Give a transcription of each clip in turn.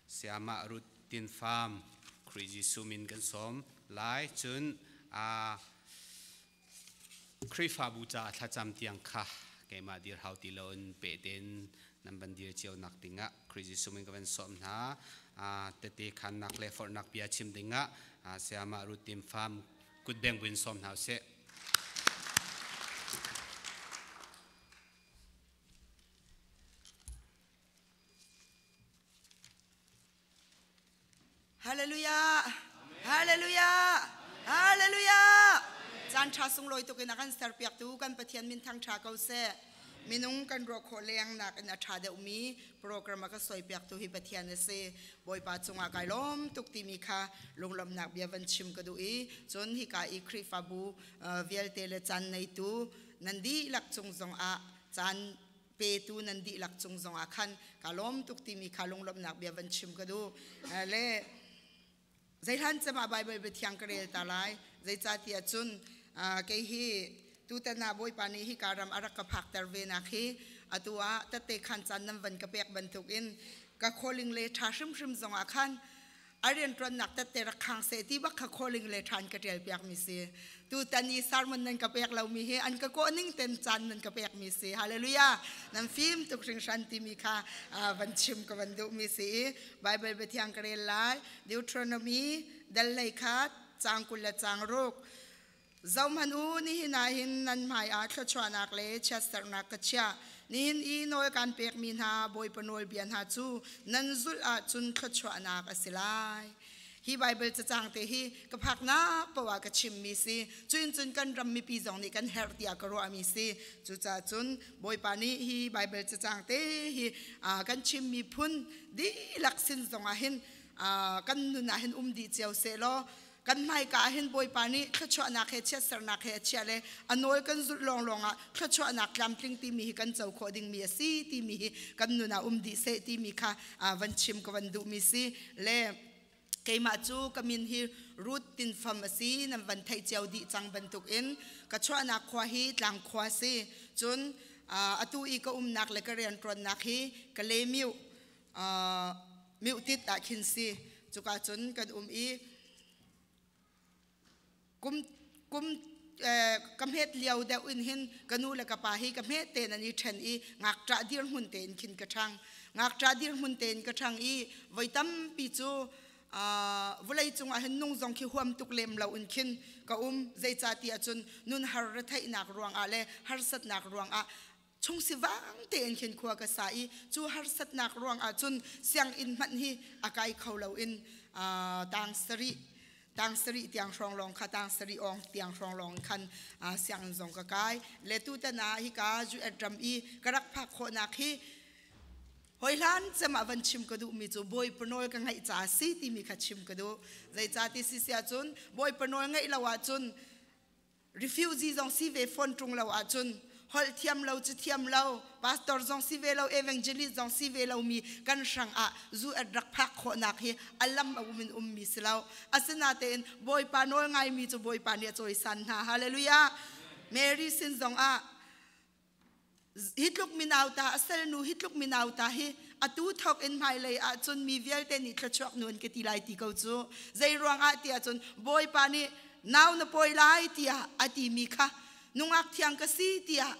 Sayamah Ruth Tin Pham Khrih Jesuh min kan sawm lai. Cun Khrihfabu caah thlacam tiang kha keimah dir hau ti loin pe tein nan van dir cio nak dingah Khrih Jesuh min ka van sawm hna. Tete khannak le forhnak bia chim dingah Sayamah Ruth Tin Pham kutbeng buin sawm hna usih. Hallelujah! Hallelujah! Hallelujah! Caan ṭha sunglawi tuk in a kan serpiaktu kan Pathian min thangṭha ko seh. Minung kan ruah khawh leng nak in a ṭha deuhmi program a ka sawipiaktu hi Pathian a si. Bawipa cungah kai lawm tuk timi kha lunglawmhnak bia van chim ka duh i cun hika i Khrihfabu vialte le caan neitu nan dihlak cung zongah caan petu nan dihlak cung zongah khan ka lawm tuk timi kha lunglawmhnak bia van chim ka duh. Le zeihlan cem ah Bible biathiang ka rel ta lai. Zeicahtiah cun kei hi tutan ah Bawipa nih hika ram a rak ka phakter ve nak hi atu ah tette khan caan nan van ka pek bantukin ka calling le ṭha hrimhrim zongah khan a rianṭuannak tette rak khang seh ti bak kha calling le ṭhan ka ṭial piakmi si. Tutan i sermon nan ka pek lomi hi an ka kawh ning ten caan nan ka pekmi si. Hallelujah! Nan fim tuk hringhran timi kha van chim ka van duhmi si i Bible biathiang ka rel lai. Deuteronomy dal hlei khat caang 20 le caang ruk. Zohhmanh u, nihin ah hin nan hmaiah thluachuahnak le chiatserhnak ka chiah. Nihin i nawl kaan pekmi hna Bawipa nawlbia hna cu nan zulh ahcun thluachuahnak a si lai. Hi Baibal cacang te hi ka phaknak paoh ah ka chimmi si. Cuin cun kan ram mipi zong nih kan herh tiah ka ruahmi si. Cucaah cun Bawipa nih hi Baibal cacang te hi kan chimmi phun dihlak sin zongah hin kan nun ah hin um dih cio sehlaw kan hmaika ah hin Bawipa nih thluachuahnak he chiatsernak he a chiah le a nawl kan zulh lawnglawng ah thluachuahnak tlamtling timi hi kan co khawh dingmi a si timi hi kan nun ah um dih seh timi kha van chim ka van duhmi si. Le keimah cu ka min hi Ruth Tinfam a si. Nan van theih cio dih cang bantukin ka chuahnak khua hi Tlangkhua si. Cun atu i ka umnak le ka rianṭuannak hi ka le miu miutit ah khin si. Cuka cun kan um i kum kum ka hmet lio deuh in hin ka nu le ka pa hi ka hmet tein an i ṭhen i ngakṭah dirhmun tein khin ka ṭhang. Ngakṭah dirhmun tein ka ṭhang i voi tampi cu vawlei cungah hin nung zong khi huam tuk lem lo in khin ka um. Zeicahtiah cun nun har retheihnak ruangah le harsatnak ruangah chung sivang tein khin khua ka sa i cu harsatnak ruangah cun sianginn hmanh hi a kai kho lo in tang sarih tang sarih tiang hrawng lawng kha tang sarih awng tiang hrawng lawng khan sianginn zong ka kai. Le tutan ah hika US ram i ka rak phak khawhnak hi hoi hlan cem ah van chim ka duhmi cu Bawipa nawl ka ngaih caah si timi kha chim ka duh. Zeicah ti si siah cun Bawipa nawl ngaih lo ahcun refugee zong si ve fawn ṭung lo ahcun holh thiam lo cu thiam lo, pastor zong si ve lo, evangelist zong si ve lomi kan hrang ah zu at rak phak khawhnak hi a lam a um in ummi si lo. Asinatein Bawipa nawl ngaimi cu Bawipa nih a cawisan hna. Hallelujah. Mary sin zong ah hi tluk minauta a salnu hi tluk minauta hi atu thawk in hmailei ahcun mi vialte nih thluachuak nu an ka ti lai ti ko cu. Zei ruangah tiah cun Bawipa nih nau na pawi lai tiah a timi kha nungak thiang ka si tiah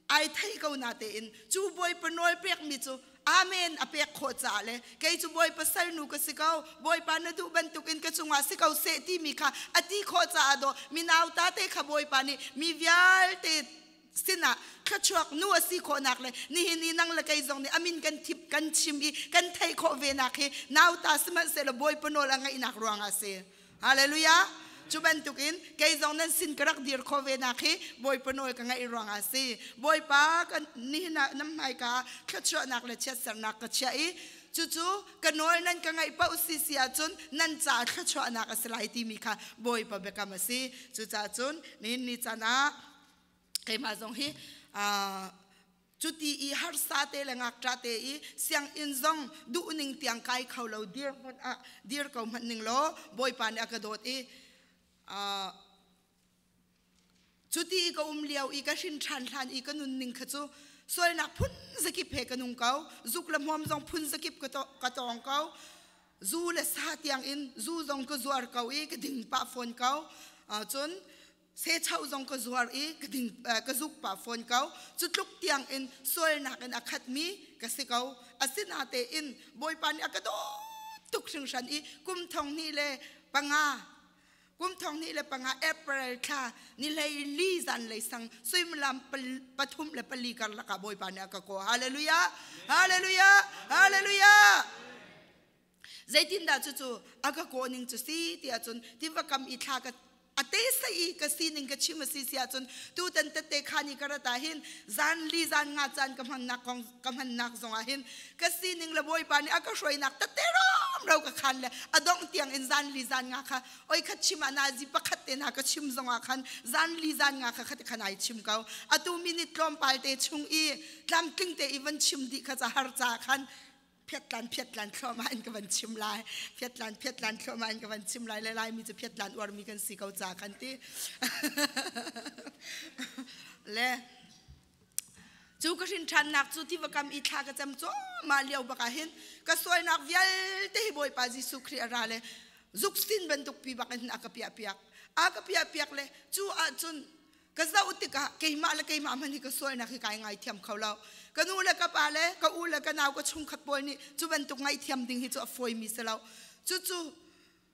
ai thei ko na tein cu Bawipa nawl pekmi cu amen a pek khawh caah le kei cu Bawipa salnu ka si ko, Bawipa na duh bantukin ka cungah si ko seh timi kha a ti khawh caah dawh minauta te kha Bawipa nih mi vialte sinah thluachuak nu a si khawhnak le nihin i nang le kei zong nih amin kan thip kan chim i kan theih khawh ve nak hi nauta sihmanhsehlaw Bawipa nawl a ngaihnak ruangah a si. Hallelujah. Cu bantukin kei zong nan sin ka rak dir khawh ve nak hi Bawipa nawl ka ngaih ruangah a si. Bawipa kan nihin ah nan hmaika thluachuahnak le chiatsernak ka chiah i cucu ka nawl nan ka ngaih paoh si si ahcun nan caah thluachuahnak a si lai timi kha Bawipa biakam a si. Cucaah cun nihin ni caan ah keimah zong hi cuti i harsa te le ngakṭa te i sianginn zong duhning tiang kai kho lo dir hmanh ah dir ko hmanh ning law Bawipa nih a ka dawt i cuti i ka um lio i ka hrin ṭhan hlan i ka nunning kha cu. Sualnak phun zakip he ka nung ko. Zuk le hmuam zong phun zakip ka tawng ko. Zu le sa tiang in zu zong ka zuar ko i ka ding pah fawn ko. Cun secho zong ka zuar i ka ding ka zuk pah fawn ko. Cu tluk tiang in sualnak in a khatmi ka si ko. Asinatein Bawipa nih a ka dawt tuk hringhran i kum thong hnih le panga kum thong hnih le panga April thla ni hlei li zan lei sang suimilam 3 le 4 karlak ah Bawipa nih a ka kawh. Hallelujah, hallelujah, hallelujah. Zeitindah cucu a ka kawh ning cu si tiah cun, tiva kam i thla ka a te sai i ka sining ka chim a si si ahcun, tutan tette khan i ka rat ah hin zan li zan nga caan ka hmannak kong ka hmannak zong ah hin ka sining le Bawipa nih a ka hruainak tette ram ro ka khan le a dongh tiang in zan li zan nga kha oi khat chim ah nazi pakhat te na ka chim zong ah khan zan li zan nga kha khat khan ai chim ko. Atu minute tlawmpal te chung i tlamtling te i van chim dih kha ca har ca khan phiatlan phiatlan thluahmah in ka van chim lai, phiatlan phiatlan thluahmah in ka van chim lai le. Laimi cu phiatlan uarmi kan si ko ca kan ti le. Cu ka hrin ṭhannak cu tiva kam i thla ka cam cuahmah lio bak ah hin ka sualnak vialte hi Bawipa Jesuh Khrih a ra le zuk sin bantuk pi bak in a ka piah piak, a ka piah piak le. Cu ahcun ka zoh tikah keimah le keimah hmanh hi ka sualnak hi kai ngaithiam kho lo. Ka nu le ka pa le ka u le ka nau, ka chungkhat pawl nih cu bantuk ngaihthiam ding hi cu a fawimi si lo. Cucu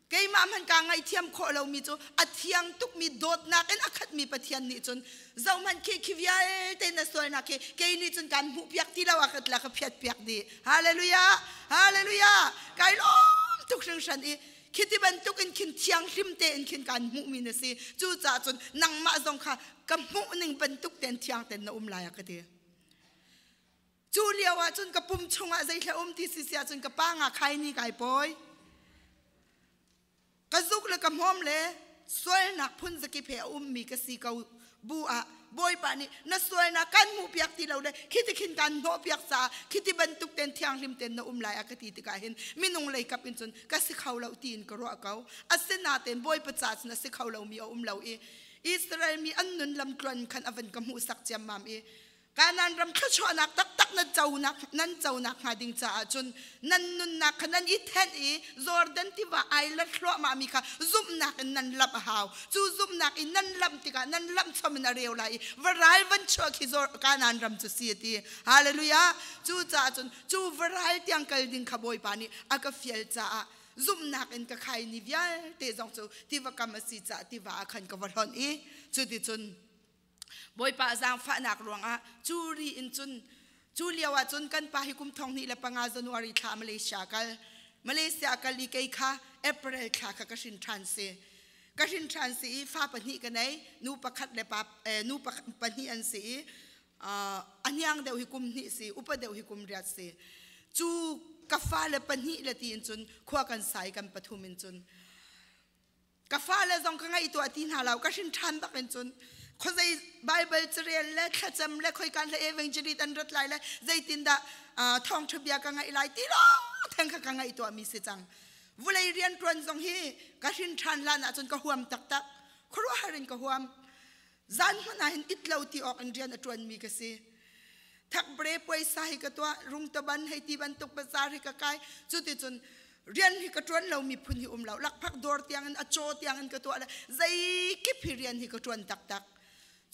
keimah hmanh kaa ngaihthiam khawh lomi cu a thiang tukmi dawtnak in a khatmi Pathian nih cun, "Zohhmanh, khi khi vialte na sualnak khi kei nih cun kaan hmuh piak ti lo," a ka la ka phiat piak dih. Hallelujah, hallelujah. Kai lawm tuk hringhran i khiti bantuk in khin thianghlim tein khin kaan hmuhmi na si. Cucaah cun nangmah zong kha ka hmuh ning bantuk tein thiang tein na um lai, a ka ti. Cu lio ah cun ka pum chungah zeihle um ti si si ahcun ka pa nga khai ni kai pawi, ka zuk le ka hmawm le sualnak phun zakip he a ummi ka si ko bu ah, Bawipa nih na sualnak kan hmuh piak ti lo le khiti khin kan hnawh piak caah khiti bantuk ten thianghlim ten na um lai, a ka ti tikah hin minung lei kap in cun ka si kho lo tiin ka ruah ko. Asinain Bawipa ca cun a si kho lomi a um lo i Israel mi an nun lam tluan khan a van ka hmuhsak ciammam i Kanaan ram thluachuahnak taktak nan conak nan conak hnga ding caah cun nan nunnak kha nan i thenh i Jordan tiva ai lat thluahmah mi kha zumhnak in nan lamh a hau. Cu zumhnak in nan lamh tikah nan lamh chom in a reu lai i varal van chuah khi Kanaan ram cu si, a ti. Hallelujah. Cu caah cun cu varal tiang kal ding kha Bawipa nih a ka fial caah zumhnak in ka khai ni vialte zong cu tiva kam a si caah tiva ah khan ka va hlonh i cuticun Bawipa zaangfahnak ruangah cu ri in cun, cu lio ah cun kan pa hi kum 2005 January thla Malaysia kal, Malaysia kal i kei kha April thla kha ka hrin ṭhan si, ka hrin ṭhan si i fa pahnih ka nei, nu pakhat le pa nu pahnih an si i a hniang deuh hi kum hnih si, upa deuh hi kum riat si. Cu ka fale pahnih le tiin cun khua kan sai kan pathum in cun ka fale zong ka ngaihtuah ti hna lo. Ka hrin ṭhan bak in cun khuazei Bible carel le thlacam le khoikan le evangelist an rat lai le zeitindah thawngṭha bia ka ngaih lai ti lawng theng kha ka ngaihtuah mi si cang. Vulei rian ṭuan zong hi ka hrin ṭhan lan ahcun ka huam taktak, khuaruahhar in ka huam. Zan hmanh ah hin it lo ti awk in rian a ṭuan mi ka si. Thakbre puaisa hi ka tuah, rungtaban hei ti bantuk bazar hi ka kai. Cuticun rian hi ka ṭuan lo miphun hi um lo. Lakphak dawr tiangin, a caw tiangin ka tuah le zeikip hi rian hi ka ṭuan taktak.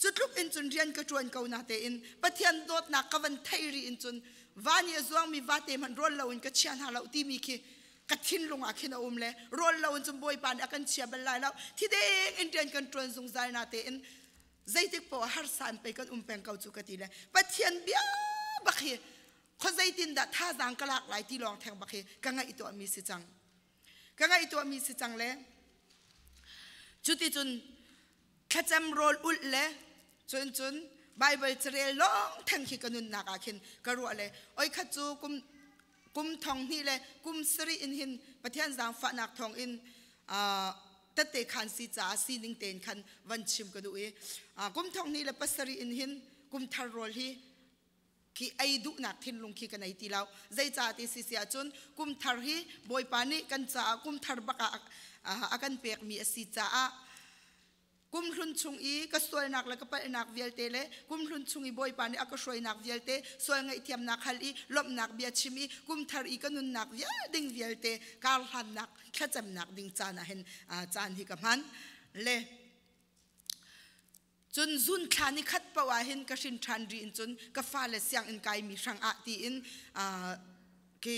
Cu tluk in cun rian ka ṭuan ko na tein Pathian dawtnak ka van theih ri in cun van i a zuangmi vate hmanh rawl loin ka chia hna lo timi khi ka thinlung ah khin a um le rawl loin cun Bawipa nih a kan chia bal lai lo. Thideng in rian kan ṭuan zungzal na tein zeitik poah harsa in pei kan um peng ko cu ka ti le Pathian bia bak hi khuazeitin dah thazaang ka lak lai ti lawng theng bak hi ka ngaihtuah mi si cang, ka ngaihtuah mi si cang le. Cuticun thlacam, rawl ulh le cun cun Bible carel lawng theng khi ka nunnak ah khin ka ruah le oi khat cu kum kum thong hnih le kum sarih in hin Pathian zaangfahnak thawng in tette khan si caah sining tein khan van chim ka duh i kum thong hnih le pasarih in hin kum thar rawl hi khi ei duhnak thinlung khi ka nei ti lo. Zeicah ti si si ahcun kum thar hi Bawipa nih kan caah kum thar bak ah a kan pekmi a si caah. Kumhlun chung i ka sualnak le ka palhnak vialte le kumhlun chung i Bawipa nih a ka hruainak vialte sual ngaihthiamnak hal i lawmhnak bia chim i kumthar i ka nunnak ding vialte karhlannak thlacamnak ding caan ah hin caan hi ka hman. Le cun zun thla ni khat paoh ah hin ka hrin ṭhan ri in cun ka fale sianginn kaimi hrangah tiin khi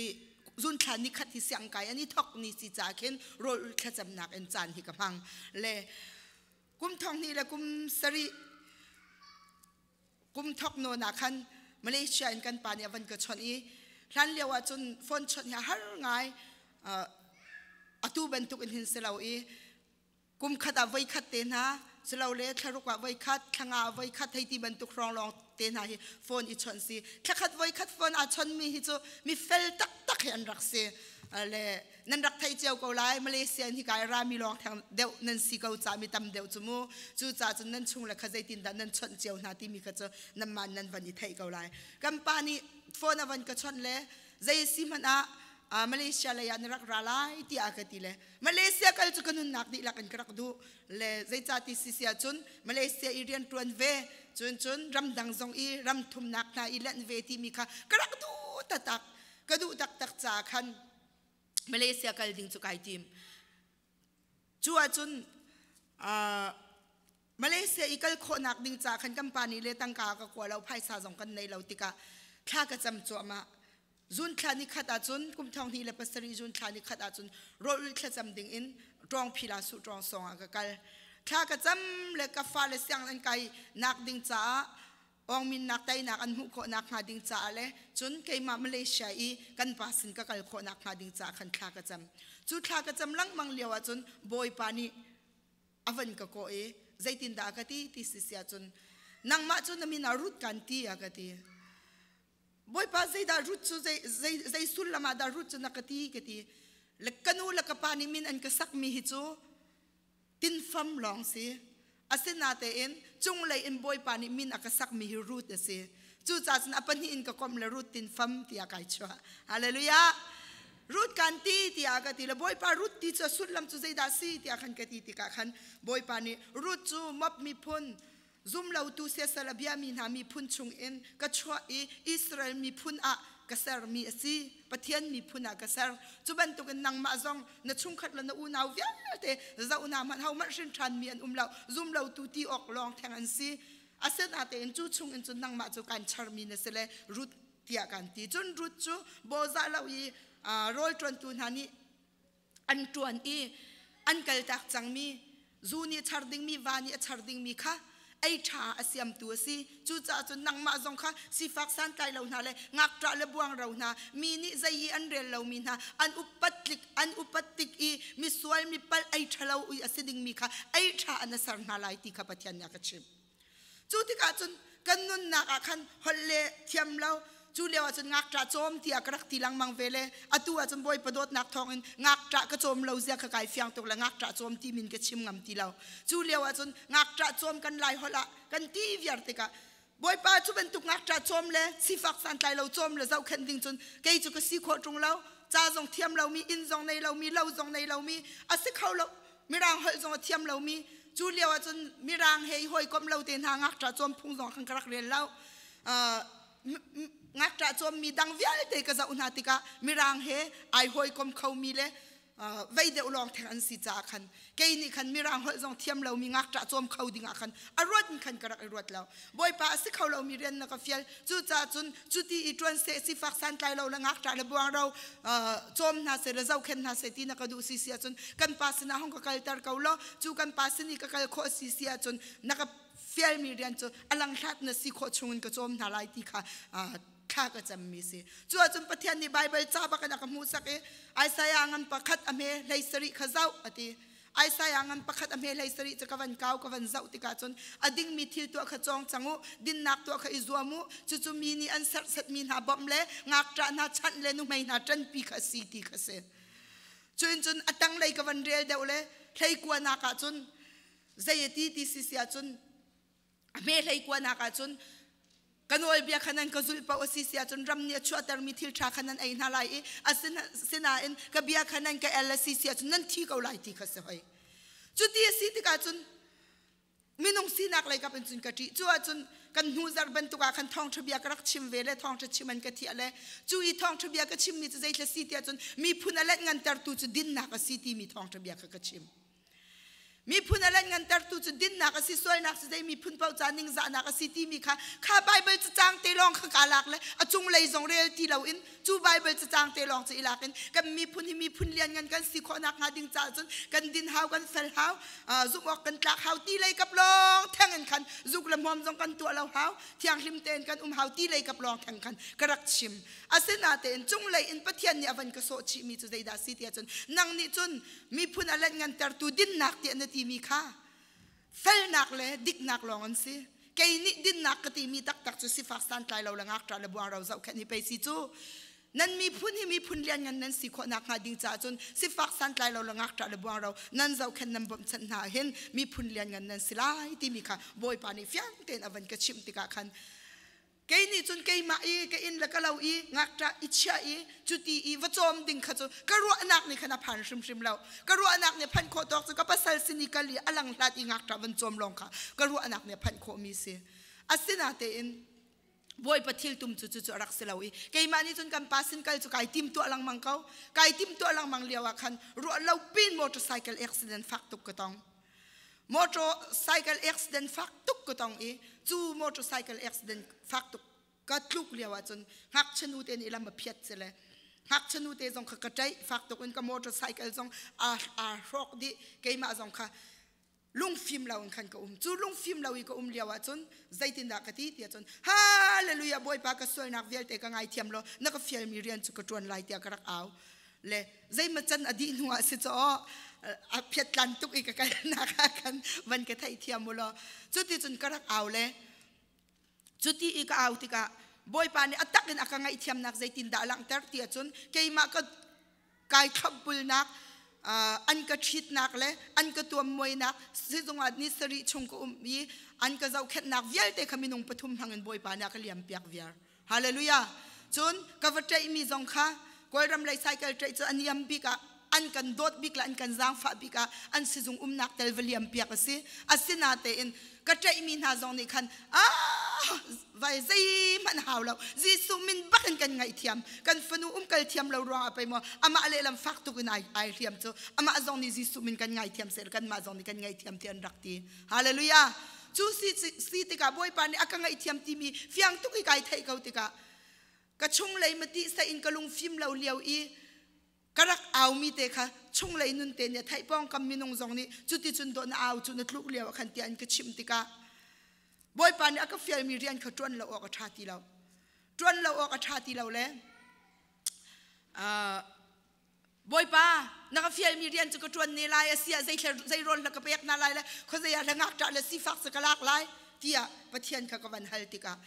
zun thla ni khat hi siang kai an i thok ni si ca khin rawl ul thlacamnak in caan hi ka hmang. Le kum thong hnih le kum sarih kum thok nawn ah khan Malaysia in kan pa nih a van ka chawnh i hlan lio ah cun phone chawnh hi a har ngai, atu bantuk in hin si lo i kum khat ah voi khat te hna silole thlaruk ah voi khat, thlanga ah voi khat hei ti bantuk hrawng lawng te hna hi phone i chawnh si. Thlakhat voi khat phone aa chon mi hi cu mi fel taktak hi an rak si. Le nan rak thei cio ko lai, Malaysia in hi kai rami lawng theng deuh nan si ko ca mi tam deuh cu mu. Cu ca cun nan chung le kha zeitin dah nan chawnh cio hna timi kha cu nan man nan van i theih ko lai. Kan pa nih phone a van ka chawnh le zei si hmanh ah Malaysia lei ah na rak ra lai tiah ka ti le Malaysia kal cu ka nunnak dihlak in ka rak duh. Le zeicah ti si si ahcun Malaysia i rian ṭuan ve cun cun ramdang zong i ram thumnak hna i lanh ve timi kha ka rak duh taktak, ka duh taktak caah khan Malaysia kal ding cu kai tim. Cu ahcun Malaysia i kal khawhnak ding ca khan kan pa nih le tangka ka kua lo, phaisa zong kan nei lo tikah thla ka cam cuahmah. Zun thla ni khat ahcun, kum thong hnih le pasarih zun thla ni khat ahcun rawl ulh thlacam ding in ṭawng phila su ṭawng sawng ah ka kal. Thla ka cam le ka fale siang an kai nak ding caah awngminnak teinak an hmuh khawh nak hnga ding caah le cun keimah Malaysia i kan pa sin ka kal khawh nak hnga ding caah khan thla ka cam. Cu thla ka cam lengmang lio ahcun Bawipa nih a van ka kawh i zeitindah a ka ti ti si si ahcun, nangmah cu na min ah Ruth kan ti a ka ti. Bawipa, zeidah Ruth cu, zei zei zei sullam ah dah Ruth cu na ka ti ka ti. Le ka nu le ka pa nih min an ka sakmi hi cu tinfam lawng si, asinatein cunglei in Bawipa nih min a ka sakmi hi Ruth a si. Cucaah cun a pahnih in ka komh le Ruth tinfam tiah kai chuah. Hallelujah. Ruth kan ti tiah ka ti le Bawipa, Ruth ti cu a sullam cu zeidah si tiah khan ka ti tikah khan Bawipa nih Ruth cu Moab miphun zumlotu siasal a biami hna miphun chungin ka chuah i Israel miphun ah ka sermi a si, Pathian miphun ah ka ser. Cu bantukin nangmah zong na chungkhat le na unau vialte zoh hna hmanh, hohmanh hrin ṭhanmi an um lo, zumlotu ti awk lawng theng an si. Asinatein cu chungin cun nangmah cu kan charmi na si le Ruth tiah kan ti. Cun Ruth cu bawzah lo i rawl ṭuantu hna nih an ṭuan i an kaltak cangmi, zu nih a char dingmi, va nih a char dingmi kha ei ṭha a siamtu a si. Cucaah cun nangmah zong kha sifak santlai lo hna le ngakṭah le buangro hna, mi nih zei i an rel lomi hna, an upat tlik an upat tik i misual mipalh ei ṭhalo i a si dingmi kha ei ṭha an ser hna lai ti kha Pathian nih a ka chimh. Cu tikah cun kan nunnak ah khan holh le thiam lo, cu lio ah cun ngakṭah cawm tiah ka rak ti lengmang ve le atu ah cun Bawipa dawtnak thawngin ngakṭah ka cawm lo zia kha kai fiang tuk le ngakṭah cawm ti min ka chim ngam ti lo. Cu lio ah cun ngakṭah cawm kan Lai holh ah kan ti viar tikah Bawipa, cu bantuk ngakṭah cawm le sifak santlai lo cawm le zohkhenh ding cun kei cu ka si khawh ṭung lo, ca zong thiam lomi, inn zong nei lomi, lo zong nei lomi, a si kho lo, mirang holh zong a thiam lomi. Cu lio ah cun mirang he i hawikom lo te hna ngakṭah cawm phung zong khan ka rak rel lo. Ngakṭah cawmmi dang vialte ka zoh hna tikah mirang he ai hawikom khomi le vei deuh lawng theng an si caah khan kei nih khan mirang holh zong thiam lomi ngakṭah cawm kho ding ah khan a ruat in khan ka rak i ruat lo. Bawipa, a si kho lomi rian na ka fial. Cucaah cun cuti i ṭuan seh, sifak santlai lo le ngakṭah le buangro cawm hna seh le zohkhenh hna seh ti na ka duh si si ahcun kan pa sinah hong ka kalter ko law, cu kan pa sin i ka kal khawh si si ahcun na ka fialmi rian cu a langhlat na si khawh chungin ka cawm hna lai ti kha thla ka cammi si. Cu ahcun Pathian nih Baibal ca bak in a ka hmuhsak i Isaiah ngan pakhat a hme hlei sarih kha zoh a ti. Isaiah ngan pakhat a hme hlei sarih cu ka van kau, ka van zoh tikah cun a dingmi thil tuah kha cawng cang u, dinnak tuah kha i zuam u, cucu mi nih an serhsatmi hna bawmh le ngakṭah hna chanh le nuhmei hna ṭanpi kha a si ti kha si. Cuin cun a tanglei ka van rel deuh le hlei kuanak ah cun zei a ti ti si si ahcun a hme hlei kuanak ah cun ka nawlbia kha nan ka zulh paoh a si si ahcun ram nih a chuahtermi thil ṭha kha nan ei hna lai i asinain ka bia kha nan ka el a si si ahcun nan thi ko lai ti kha si hoi. Cuti a si tikah cun. Minung sinak lei kap in cun ka ṭih. Cu ahcun kan hnu zarh bantuk ah khan thawngṭha bia ka rak chim ve le thawngṭha chim an ka thiah le cu i thawngṭha bia ka chimmi cu zeithla si tiah cun miphun a let ngantertu cu dinnak a si timi thawngṭha bia kha ka chim. Miphun a let ngantertu cu dinnak a si, sualnak cu zei miphun paoh ca ningzahnak a si timi kha kha Baibal cacang te lawng kha kaa lak le a cunglei zong rel ti loin cu Baibal cacang te lawng cu i lak in kan miphun hi miphun lianngan kan si khawh nakhnga ding caah cun kan din hau, kan fel hau, zumh awk kan tlak hau ti lei kap lawng theng in khan zuk le hmuam zong kan tuah lo hau, thianghlim tein kan um hau ti lei kap lawng theng khan ka rak chim. Asinatein cunglei in Pathian nih a van ka sawh chihmi cu zeidah si tiah cun nang nih cun miphun a lenhngantertu dinnak tiah na timi kha felnak le diknak lawng an si. Kei nih dinnak ka timi taktak cu sifak santlai lo le ngakṭah le buangro zohkhenh hi pei si cu. Nan miphun hi miphun lianngan nan si khawh nakhnga ding caah cun sifak santlai lo le ngakṭah le buangro nan zohkhenh nan bawmhchanh hna hin miphun lianngan nan si lai timi kha Bawipa nih fiang tein a van ka chimh tikah khan kei nih cun keimah i ka inn le ka lo i ngakṭah i chiah i cuti i va cawm ding kha cu ka ruahnak nih khan a phan hrimhrim lo. Ka ruahnak nih phanh khawh tawk cu ka pasal sin i kal i a lang hlat i ngakṭah van cawm lawng kha ka ruahnak nih a phanh khawhmi si. Asinatein Bawipa thil tum cu cucu a rak si lo i keimah nih cun kan pa sin kal cu kai tim tuah lengmang ko. Kai tim tuah lengmang lio ah khan ruah lo pin motorcycle accident fak tuk ka tong. Motorcycle accident fak tuk ka tong i cu motorcycle accident fak tuk ka tluk lio ahcun ngakchia nu te nih lam a phiat si le ngakchia nu te zong kha ka ṭaih fak tuk in ka motorcycle zong aa hrawk dih. Keimah zong kha lungfim lo in khan ka um. Cu lungfim lo i ka um lio ahcun zeitindah ka ti tiah cun, "Hallelujah, Bawipa, ka sualnak vialte ka ngaithiam law na ka fialmi rian cu ka ṭuan lai," tiah ka rak au le zeima can a dih hnu ah si caw a phiatlan tuk i ka kalnak ah khan van ka theihthiam u law. Cuti cun ka rak au le cuti i ka au tikah Bawipa nih a tak in a ka ngaihthiamnak zeitindah a langhter ti ahcun keimah ka kai thlopbulnak, an ka ṭhitnak le an ka tuammuainak, sizung ah ni sarih chung ka um i an ka zohkhenhnak vialte kha minung pathum hmang in Bawipa nih a ka liampiak viar. Hallelujah! Cun ka va ṭaihmi zong kha Kawlram lei cycle ṭaih cu a niam bik ah an kan dawt bik le an kan zaangfah bik ah an sizung umnak tel va liam piak a si. Asinatein ka ṭaihmi hna zong nih khan, "Ah, vai zeihmanh hau lo, Jesuh min bak in kan ngaihthiam. Kan fanu umkal thiam lo ruangah pei maw amah lehlam fak tuk in ai hliam cu. Amah zong nih Jesuh min kan ngaithiam seh, kanmah zong nih kan ngaihthiam," ti an rak ti. Hallelujah! Cu si tikah Bawipa nih a ka ngaihthiam timi fiang tuk i kai theih ko tikah ka chunglei mati sa in ka lungfim lo lio i ka rak aumi te kha chunglei nun te nih a theih. Pawngkam minung zong nih cuticun dawh na au cu na tluk lio ah khan tiah an ka chimh tikah Bawipa nih a ka fialmi rian kha ṭuan lo awk a ṭha ti lo. Ṭuan lo awk a ṭha ti lo le, "Bawipa, na ka fialmi rian cu ka ṭuan ne lai a si ah zei rawl na ka pek hna lai le khuazei ah le ngakṭah le sifak cu ka lak lai?" tiah Pathian kha ka van hal tikah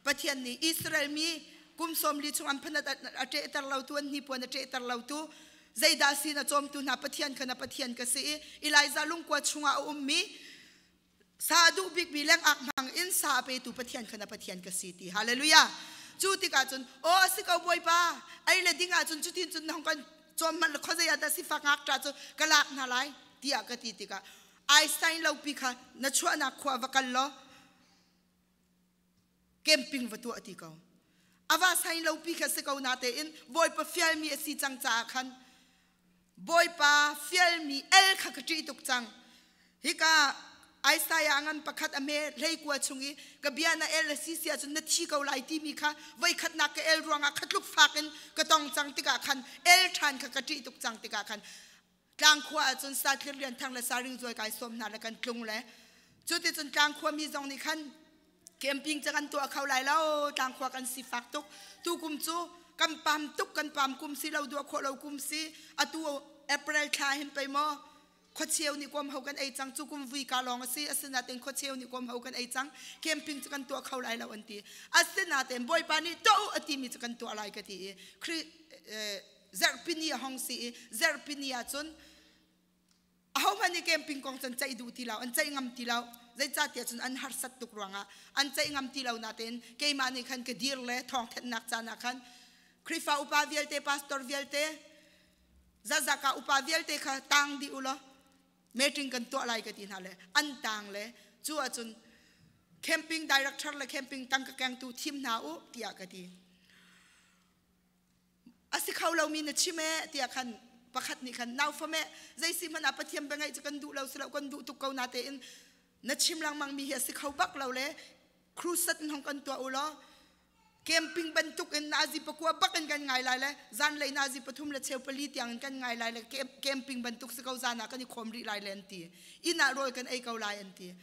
Pathian nih Israel mi kum 40 chung an phanat a ṭehter lotu, an hnipuan a ṭehter lotu, zeidah si na cawmtu hna Pathian kha na Pathian ka si i Elijah lungkua chungah a ummi sa duh bikmi lengak hmang in sa a petu Pathian kha na Pathian ka si ti. Hallelujah! Cu tikah cun, "Aw, a si ko Bawipa, ei le ding ahcun cutin cun na hung kan cawm hmanh khuazei ah dah sifak ngakṭah cu ka lak hna lai?" tiah ka ti tikah, "Ai sign lo pi kha na chuahnak khua va kal law camping va tuah," ti ko. Ava sign lo pi kha si ko na tein Bawipa fialmi a si cang caah khan Bawipa fialmi el kha ka ṭih tuk cang. Hika Isaiah ngan pakhat a hme 19 chung i ka bia na el a si si ahcun na thi ko lai timi kha voikhatnak ka el ruangah khatluk fak in ka tong cang tikah khan el ṭhan kha ka ṭih tuk cang tikah khan tlangkhua ahcun Satlir Lian Thang le Saring Zuai kai sawm hna le kan tlung le cuticun tlangkhua mi zong nih khan camping cu kan tuah kho lai lo, tlangkhua kan sifak tuk, tu kum cu kan pam tuk, kan pam kum si lo, duah khawh lo kum si, atu April thla hin pei maw khuacheu nih kuam ho kan ei cang cu, kum vui ka lawng a si, asinain khuacheu nih kuam ho kan ei cang, camping cu kan tuah kho lai lo an ti. Asinain Bawipa nih tuah u a timi cu kan tuah lai ka ti i Khrih zarhpini a hong si i zarhpini ah cun ahohmanh nih camping kong cu an ceih duh ti lo, an ceih ngam ti lo. Zeicahtiah cun an harsat tuk ruangah an ceih ngam ti lo. Natein keimah nih khan ka dir le thawngthanhnak caan ah khan Khrihfa upa vialte, pastor vialte, zazaka upa vialte kha tang dih u law meeting kan tuah lai ka ti hna le an tang le. Cu ahcun camping director le camping tangka kengtu thim hna u tiah ka ti. A si kho lomi na chim ee tiah khan pakhat nih khan nau fam ee zei si hmanh ah Pathian bia ngaih cu kan duh lo si lo kan duh tuk ko na tein na chim lengmang mi hi a si kho bak lo le crusade in hong kan tuah u law camping bantuk in nazi pakua bak in kan ngai lai le zanlei nazi pathum le cheu pali tiang in kan ngai lai le camping bantuk si ko zan ah kan i khawm rih lai le an ti. Inn ah rawl kan ei ko lai an ti.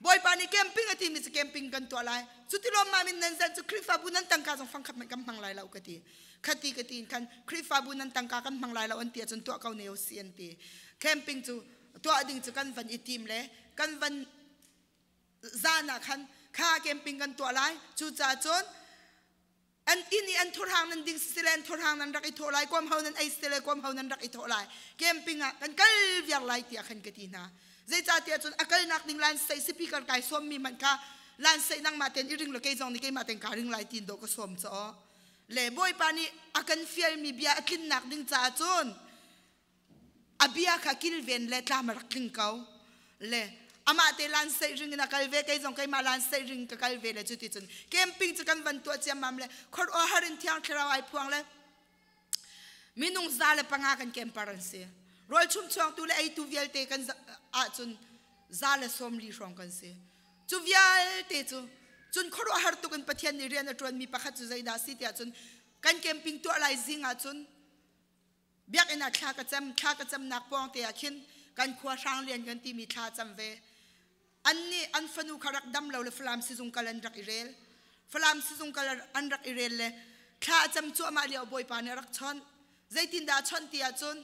Bawipa nih camping a timi cu camping kan tuah lai. Cuti lawmmam in nan zan cu Khrihfabu nan tangka zong fangkhat hmanh kan hmang lai lo ka ti. Khati ka ti in khan Khrihfabu nan tangka kan hmang lai lo an ti ahcun tuah ko ne usih an ti. Camping cu tuah ding cu kan van i tim le kan van zan ah khan kha camping kan tuah lai. Cucaah cun an inn i an thurhang nan ding sisile an thurhang nan rak i thawh lai kuam ho nan ei sisile kuam ho nan rak i thawh lai camping ah kan kal viar lai tiah khan ka ti hna. Zeicahtiah cun a kalnak ding lan sei speaker kai sawm mi hmanh kha lan sei nangmah ten i ring lo kei zong nih keimah ten kaa ring lai tiin dawh ka sawm caw. Le Bawipa nih a kan fialmi bia a tlinnak ding caah cun a bia kha kilven le tlam a rak tling ko. Le amah te lan sei ring in a kal ve kei zong keimah lan sei ring ka kal ve le cuti cun camping cu kan van tuah ciammam le khor har in thiang thlarau ai phuang le minung 105 kan camper an si. Rawl chum chuangtu le eitu vialte kan ahcun 140 hrawng kan si. Cu vialte cu cun khuaruahhar tuk in Pathian nih rian a ṭuanmi pakhat cu zeidah a si tiah cun kan camping tuah lai zing ah cun biakinn ah thla ka cam. Thla ka camnak pawng te ah khin kan khua Hrang Lian kan timi thla cam ve. An nih an fanu kha rak dam lo le Falam sizung kal an rak i rel. Falam sizung kal an rak i rel le thla a cam cuahmah lio Bawipa nih a rak chawnh. Zeitindah a chawnh ti ahcun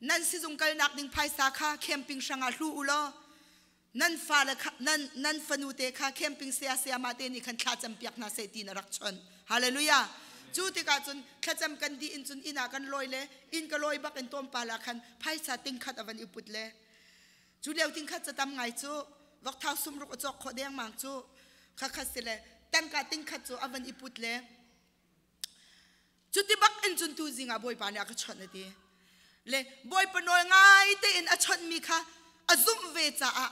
nan sizung kalnak ding phaisa kha camping hrangah hlu u law nan fale kha nan nan fanu te kha camping saya sayama te nih khan thla cam piak hna seh tiin a rak chawnh. Hallelujah. Cu tikah cun thlacam kan dih in cun inn ah kan lawi le inn ka lawi bak in tlawmpal ah khan phaisa tingkhat a van i put le cu lio tingkhat ca tam ngai cu vokthau sumruk a cawk khawh dengmang cu khakhat si le tangka tingkhat cu a van i put le cuti bak in cun tu zing ah Bawipa nih a ka chawnh a ti. Le Bawipa nawl ngai tein a chawnhmi kha a zumh ve caah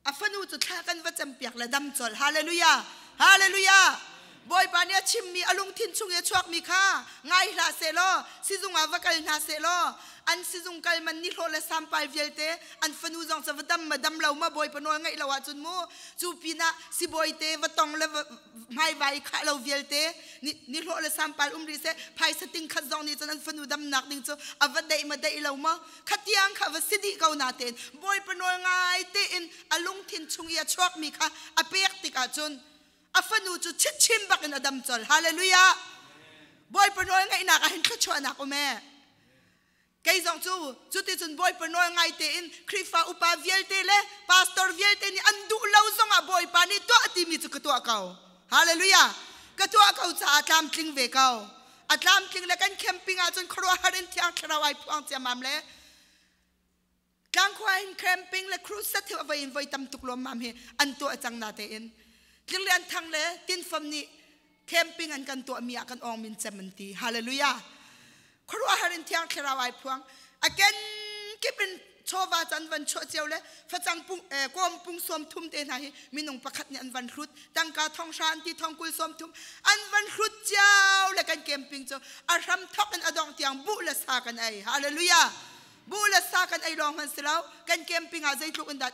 a fanu cu thla kan va campiak le dam colh. Hallelujah, hallelujah. Bawipa nih a chimmi a lungthin chung i a chuakmi kha ngai hlah sehlaw sizung ah va kal hna sehlaw an sizung kal man nihlawh le sampai vialte an fanu zong cu va dam ma dam lo ma Bawipa nawl ngaih lo ahcun mu cu pinah sibawi te va tong le hmaivai khah lo vialte nihlawh le sampal um rih seh phaisa ting khat zong nih cun an fanu damnak ding cu a va deih ma deih lo ma khatiang kha va si dih ko na tein Bawipa nawl ngai tein a lungthin chung i a chuakmi kha a pek tikah cun a fanu cu chitchin bak in a dam col. Hallelujah. Bawipa nawl ngaihnak ah hin thluachuahnak um ee. Kei zong cu cuticun Bawipa nawl ngai tein Khrihfa upa vialte le pastor vialte nih an duh lo zongah Bawipa nih tuah timi cu ka tuah ko. Hallelujah! Ka tuah ko caah tlamtling ve ko. A tlamtling le kan camping ahcun khuaruahhar in Thiang Thlarau ai phuang ciammam le tlangkhua in camping le crusade hi voi in voi tam tuk lawmmam hi an tuah cang na tein Tlinglian Thang le Tinfam nih camping an kan tuahmi ah kan awng min cem an ti. Hallelujah. Khuaruahhar in Thiang Thlarau ai phuang. A ken kip in chawva cu an van chuah cio le facang pung kawm pung 30 te hna hi minung pakhat nih an van hlut. Tangka 5,000 an ti 30,000 an van hlut cio le kan camping cu a hram thok in a dong tiang buh le sa kan ei. Hallelujah. Buh le sa kan ei lawng hmanh si lo. Kan camping ah zeitluk in dah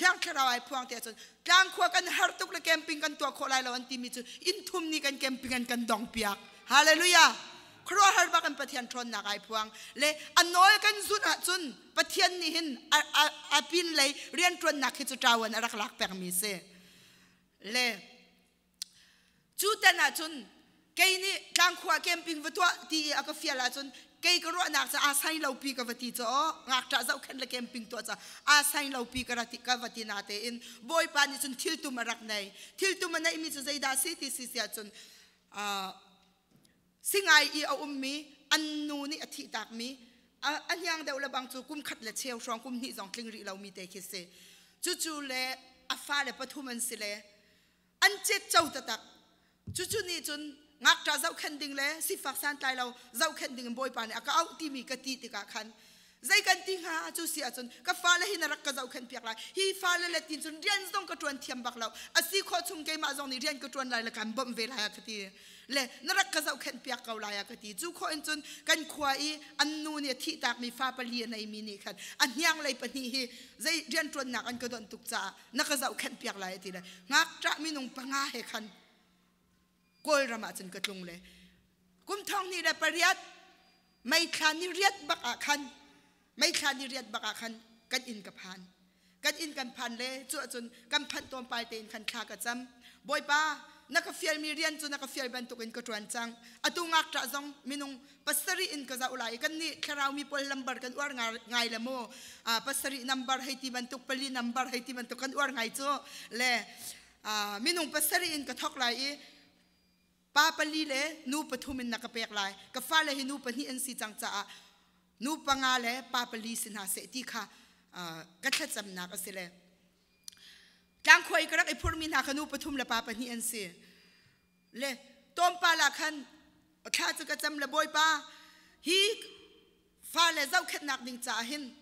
Thiang Thlarau ai phuang ti ahcun tlangkhua kan har tuk le camping kan tuah khawh lai lo an timi cu inn thum nih kan camping an kan dong piak. Hallelujah. Khuaruahhar bak in Pathian ṭhawnnak ai phuang. Le a nawl kan zulh ahcun Pathian nih hin a pin lei rianṭuannak hi cu ṭawan a rak lak pengmi si. Le Cu tan ahcun kei nih tlangkhua camping va tuah ti i a ka fial ahcun kei ka ruahnak cu aa sai lo pi ka va ti cu aw ngakṭah zohkhenh le camping tuah ca aa sai lo pi ka ra ti ka va ti na tein Bawipa nih cun thiltum a rak nei. Thiltum a neihmi cu zeidah si ti si si ahcun singai i a ummi an nu nih a thihtakmi a hniang deuh le bang cu kum khat le cheu hrawng kum hnih zong tling rih lomi te khi si. Cucu le a fale pathum an si le an cetco taktak. Cucu nih cun ngakṭah zohkhenh ding le sifak santlai lo zohkhenh ding in Bawipa nih a ka auh timi ka ti tikah khan. Zei kan ti hnga cu si ahcun ka fale hi na rak ka zohkhenh piak lai. Hi fale le tin cun rian zong ka ṭuan thiam bak lo. A si khawh chung keimah zong nih rian ka ṭuan lai le kan bawmh ve lai a ka ti. Le na rak ka zohkhenh piak ko lai a ka ti. Cu khawh in cun kan khua i an nu nih a thihtakmi fa pali a neimi nih khan a hniang lei pahnih hi zei rian ṭuannak an ka donh tuk caah na ka zohkhenh piak lai a ti le ngakṭah minung panga he khan Kawlram ah cun ka tlung le kum thong hnih le pariat May thla ni riat bak ah khan May thla ni riat bak ah khan kan inn ka phan. Kan inn kan phan le cu ahcun kan phanh tlawmpal tein khan thla ka cam. Bawipa, na ka fialmi rian cu na ka fial bantukin ka ṭuan cang. Atu ngakṭah zong minung pasarih in ka zoh lai. Kan nih thlarau mi pawl lambar kan uar ngai le mu. Pasarih nambar hei ti bantuk, pali nambar hei ti bantuk kan uar ngai cu. Le minung pasarih in ka thok lai i pa pali le nu pathum in na ka pek lai ka fale hi nu pahnih an si cang caah nu panga le pa pali si hna seh ti kha ka thlacamnak a si le tlangkhuai ka rak i phurmi hna kha nu pathum le pa pahnih an si le tawmpal ah khan thla cu ka cam le bawipa hi fale zohkhenhnak ding caah hin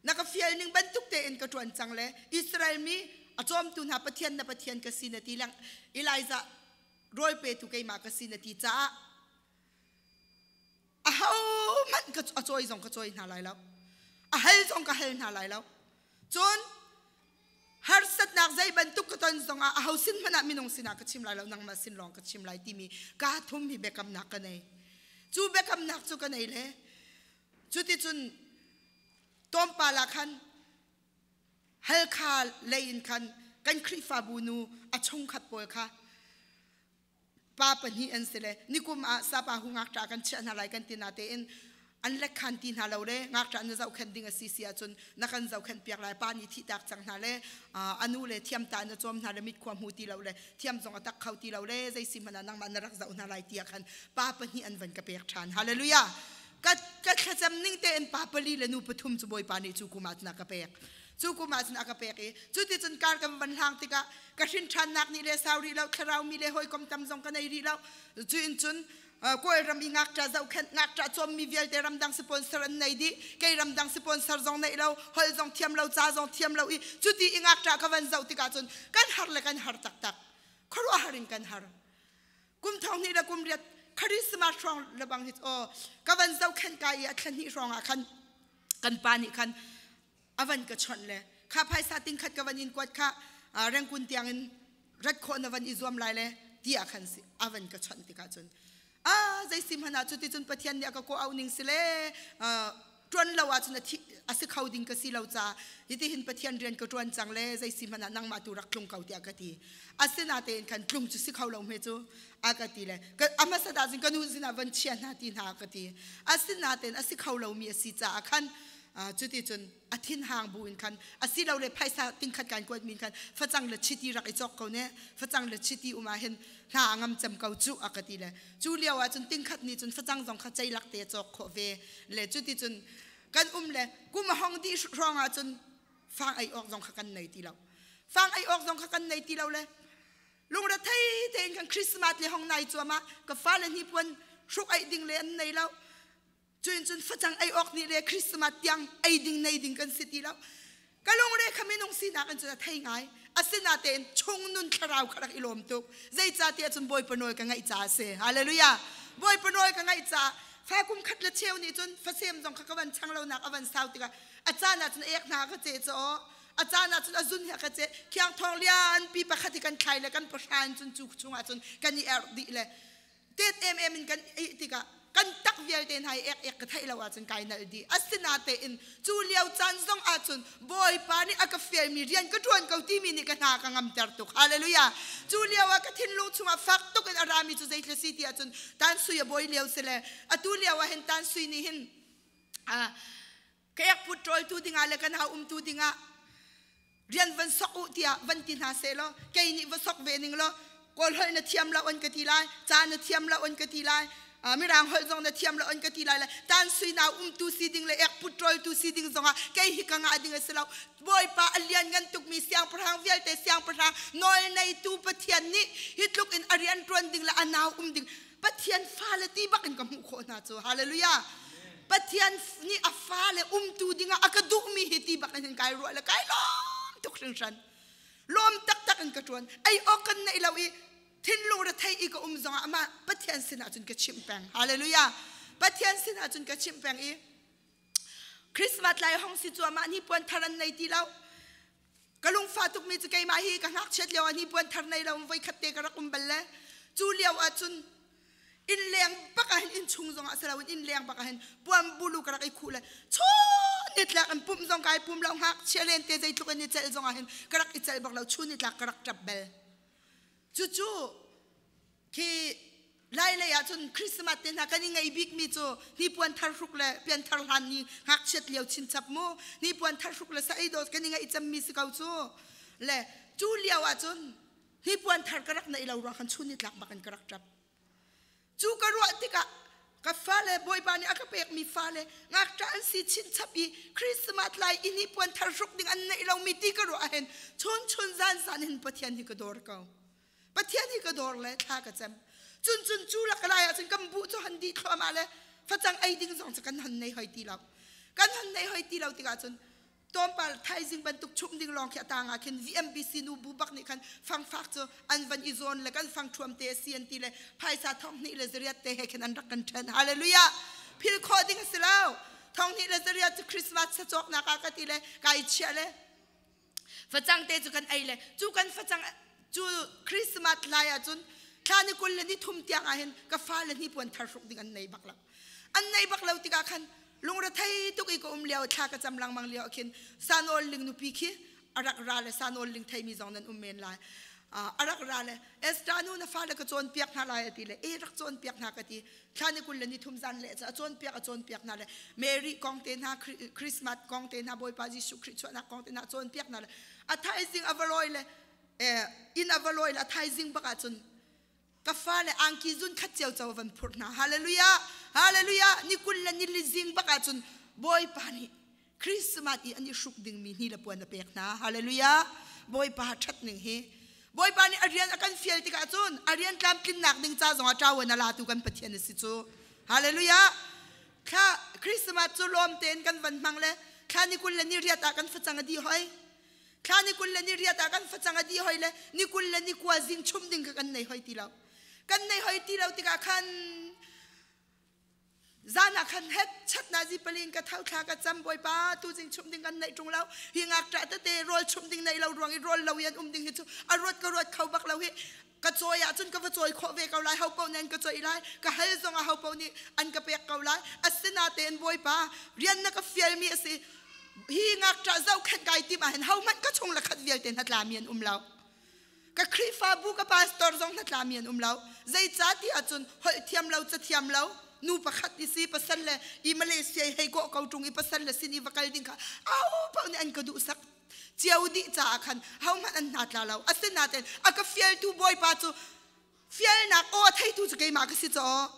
na ka fial ning bantuk tein ka ṭuan cang le Israel mi a cawmtu hna Pathian na Pathian ka si na ti lang Elijah rawl petu keimah ka si na ti caah ahohmanh ka a cawi zong ka cawi hna lai lo a hal zong ka hal hna lai lo cun harsatnak zei bantuk ka ton zongah aho sin hmanh ah minung sinah ka chim lai lo nangmah sin lawng ka chim lai timi kaa thum hi biakamnak ka nei cu biakamnak cu ka nei le cuticun tlawmpal ah khan Halkha lei in khan kan Khrihfabu nu a chungkhat pawl kha pa pahnih an si le nikum ah sapa hu ngakṭah kan chiah hna lai kan ti na tein an lekkhan ti hna lo le ngakṭah na zohkhenh ding a si si ahcun na kan zohkhenh piak lai pa nih thihtak cang hna le anu le thiam ta na cawm hna le mitkhua hmu ti lo le thiam zong a tak kho ti lo le zei si hmanh ah nangmah na rak zoh hna lai tiah khan pa pahnih an van ka pek ṭhan hallelujah ka ka thlacam ning tein pa pali le nu pathum cu bawipa nih cu kum ah cun a ka pek cu kum ah cun a ka pek i cuticun kar kan van hlang tikah ka hrin ṭhannak nih le sau rih lo thlarau mi le hawikom tam zong ka nei rih lo cu in cun Kawlram i ngakṭa zohkhenh ngakṭa cawmmi vialte ramdang sponsor an nei dih kei ramdang sponsor zong neih lo holh zong thiam lo ca zong thiam lo i cuti i ngakṭa ka van zoh tikah cun kan har le kan har taktak khuaruahhar in kan har kum thong hnih le kum riat Christmas hrawng le bang hi aw ka van zohkhenh ka i a thla hnih hrawng ah khan kan pa nih khan a van ka chawnh le kha phaisa ting khat ka van in kuat kha rengkun tiang in rat khawh na van i zuam lai le ti ah khan a van ka chawnh tikah cun a zei si hmanh ah cuti cun Pathian nih a ka kawh auh ning si le ṭuan lo ahcun a si kho ding ka si lo caah hitihin Pathian rian ka ṭuan cang le zei si hmanh ah nangmah tu rak tlung ko tiah ka ti. Asinatein khan tlung cu si kho lo hme cu a ka ti le a hmasat ahcun ka nu sinah van chia hna ti hna ka ti. Asinatein a si kho lomi a si caah khan cuticun a thinhang bu in khan asilole phaisa tingkhat kan kuat min khan facang le chiti rak i cawk ko ne facang le chiti um ah hin hna a ngam cem ko cu a ka ti le cu lio ah cun tingkhat nih cun facang zong kha ceilak te cawk khawh ve le cuti cun kan um le kum a hong dih hrawng ah cun fang ei awk zong kha kan nei ti lo fang ei awk zong kha kan nei ti lo le lungre thei tein kan Christmas le hong nai cuam ah ka fale hnipuan hruk ei ding le an nei lo cuin cun facang ei awk nih le Christmas tiang ei ding nei ding kan si ti lo ka lungre kha minung sinak in cun a thei ngai asinatein chung nun thlarau kha rak i lawm tuk zeicahtiah cun Bawipa nawl ka ngaih caah a si hallelujah Bawipa nawl ka ngaih caah fa kum khat le cheu nih cun fasem zong kha ka van chang lonak a van sau tikah a caan ah cun ek hna ka ce caw a caan ah cun a zun hi a ka ce khiang thawng lian pi pakhat hi kan thlai le kan pahra in cun cu chungah cun kan i erh dih le tet emem in kan ih tikah kan tak vialte hna i ek ek ka theih lo ahcun kai nalh dih asinatein cu lio caan zong ahcun Bawipa nih a ka fialmi rian ka ṭuan ko timi nih ka hna ka ngamter tuk hallelujah cu lio ah ka thinlung chungah fak tuk in a rami cu zeitluk si ti ahcun tan sui a bawi lio si le atu lio ah hin tan sui nih hin ka ek put ṭawltu dingah le ka nau umtu dingah rian van sok u tiah van ti hna seh law kei nih va sok ve ning law kawl holh na thiam lo an ka ti lai ca na thiam lo an ka ti lai mirang holh zong na thiam lo an ka ti lai le tan sui nau umtu si ding le ek put ṭawltu si ding zongah kei hi ka ngah ding a si lo bawipa a lian ngan tukmi siangpahrang vialte siangpahrang nawl neitu pathian nih hi tluk in a rian ṭuan ding le a nau um ding pathian fale ti bak in ka hmuh khawh hna cu hallelujah. Pathian nih a fale umtu dingah a ka duhmi hi ti bak in kai ruah le kai lawm tuk hringhran. Lawm taktak in ka ṭuan. Ei awk kan neih lo i thinlung rethei i ka um zongah amah Pathian sinah cun ka chimh peng. Hallelujah. Pathian sinah cun ka chimh peng i Christmas lai hong si cu amah hnipuan thar an nei ti lo. Ka lungfah tukmi cu keimah hi ka ngakchiat lio ah hnipuan thar nei lo voikhat te ka rak um bal le cu lio ah cun inn leng bak ah hin inn chung zongah si loin inn leng bak ah hin puan bulu ka rak i khuh le chun nitlak in pumh zong kai pum lo, ngakchia len te zeitluk in i celh zongah hin ka rak i celh bak lo, chun nitlak ka rak ṭap bel. Cucu khi lai lei ah cun Christmas te hna kan i ngei bik mi cu hnipuan thar hruk le pianthar hlan ni ngakchiat lio chinchap mu, hnipuan thar hruk le sa ei dawt kan i ngaih cem mi si ko cu le. Cu lio ah cun hnipuan thar ka rak neih lo ruang khan chun nitlak bak in ka rak ṭap. Cu ka ruah tikah ka fale, Bawipa nih a ka pekmi fale ngakṭah an si chinchap i Christmas lai i hnipuan thar hruk ding an neih lomi ti ka ruah ahhin chun chun zan zan hin Pathian hi ka dawr ko. Pathian hi ka dawr le thla ka cem. Cun cun cu lak lai ahcun kan buh cu han dih thluahmah le facang ei ding zong cu kan han nei hoi ti lo. Kan han nei hoi ti lo tikah cun tlawmpal thaizing bantuk chumh ding lawng khi a tang ah khin VMBC nu bu bak nih khan fangfak cu an van i zawn le kan fang ṭhuam te a si an ti le phaisa 2001 te he khin an rak kan ṭhen. Hallelujah! Phil khawh ding a si lo. 2001 cu Christmas sacawknak ah ka ti le kai chiah le facang te cu kan ei le cu kan facang cu Christmas lai ah cun thla ni 23 tiang ah hin ka fale hnipuan thar hruk ding an nei bak lo. An nei bak lo tikah khan lungrethei tuk i ka um lio, thla ka cam lengmang lio khin Sanol Ling nupi khi a rak ra le, Sanol Ling theimi zong nan um men lai, a rak ra le, "Esther nu, na fale ka cawnpiak hna lai," a ti le, "E, rak cawnpiak hna," ka ti. Thla ni 23 zan le a cawnpiak, a cawnpiak hna le Mary kong te hna, Christmas kong te hna, Bawipa Jesuh Khrih chuahnak kong te hna cawnpiak hna le a thaizing a va lawi le inn a va lawi le a thaizing bak ah cun ka fale angki zun khat cio co van phurh hna. Hallelujah, hallelujah! Ni 24 zing bak ah cun Bawipa nih Christmas i an i hruk dingmi hni le puan a pek hna. Hallelujah! Bawipa ṭhat ning hi! Bawipa nih a rian a kan fial tikah cun a rian tlamtlinnak ding ca zongah ṭawan a latu kan Pathian a si cu. Hallelujah! Thla Christmas cu lawm tein kan van hmang le thla ni 28 ah kan facang a di hoi. Thla ni 28 ah kan facang a di hoi le ni 29 zing chum ding kha kan nei hoi ti lo. Kan nei hoi ti lo tikah khan zan ah khan het chat na zi palin ka tho, thla ka cam. "Bawipa, tu zing chum ding kan neih ṭung lo hi, ngakṭah tete rawl chum ding nei lo ruang i rawl lo i an um ding hi cu a ruat ka ruat kho bak lo hi. Ka cawi ahcun ka va cawi khawh ve ko lai, ho paoh nih an ka cawih lai, ka hal zong ah ho paoh nih an ka pek ko lai. Asinatein Bawipa, rian na ka fialmi a si. Hi ngakṭah zohkhenh kai tim ahhin hohmanh ka chung le khat vialte hnatlami an um lo. Ka Khrihfabu ka pastor zong hnatlami an um lo. Zeicah ti ahcun holh thiam lo, ca thiam lo nu pakhat i si, pasal le i Malaysia i hei kawh ko ṭung i pasal le sin i va kal ding kha aho paoh nih an ka duhsak cio dih caah khan hohmanh an hna tla lo. Asinain a ka fialtu Bawipa cu, fialnak aw a theitu cu keimah ka si caw,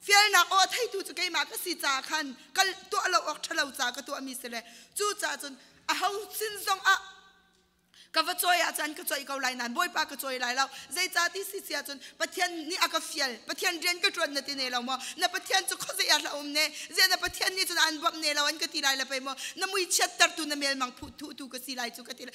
fialnak aw a theitu cu keimah ka si caah khan kal tuah lo awk ṭhalo ca ka tuahmi si le cu caah cun aho sin zong ah ka va cawi ahcun ka cawi ko lai nain Bawipa ka cawi lai lo. Zeicah ti si si ahcun Pathian nih a ka fial, Pathian rian ka ṭuan na ti ne lo maw? Na Pathian cu khuazei ah hlah um ne? Ziah na Pathian nih cun aan bawmh ne lo an ka ti lai le pei maw? Na mui chiattertu, na melmang phu thuhtu ka si lai cu ka ti le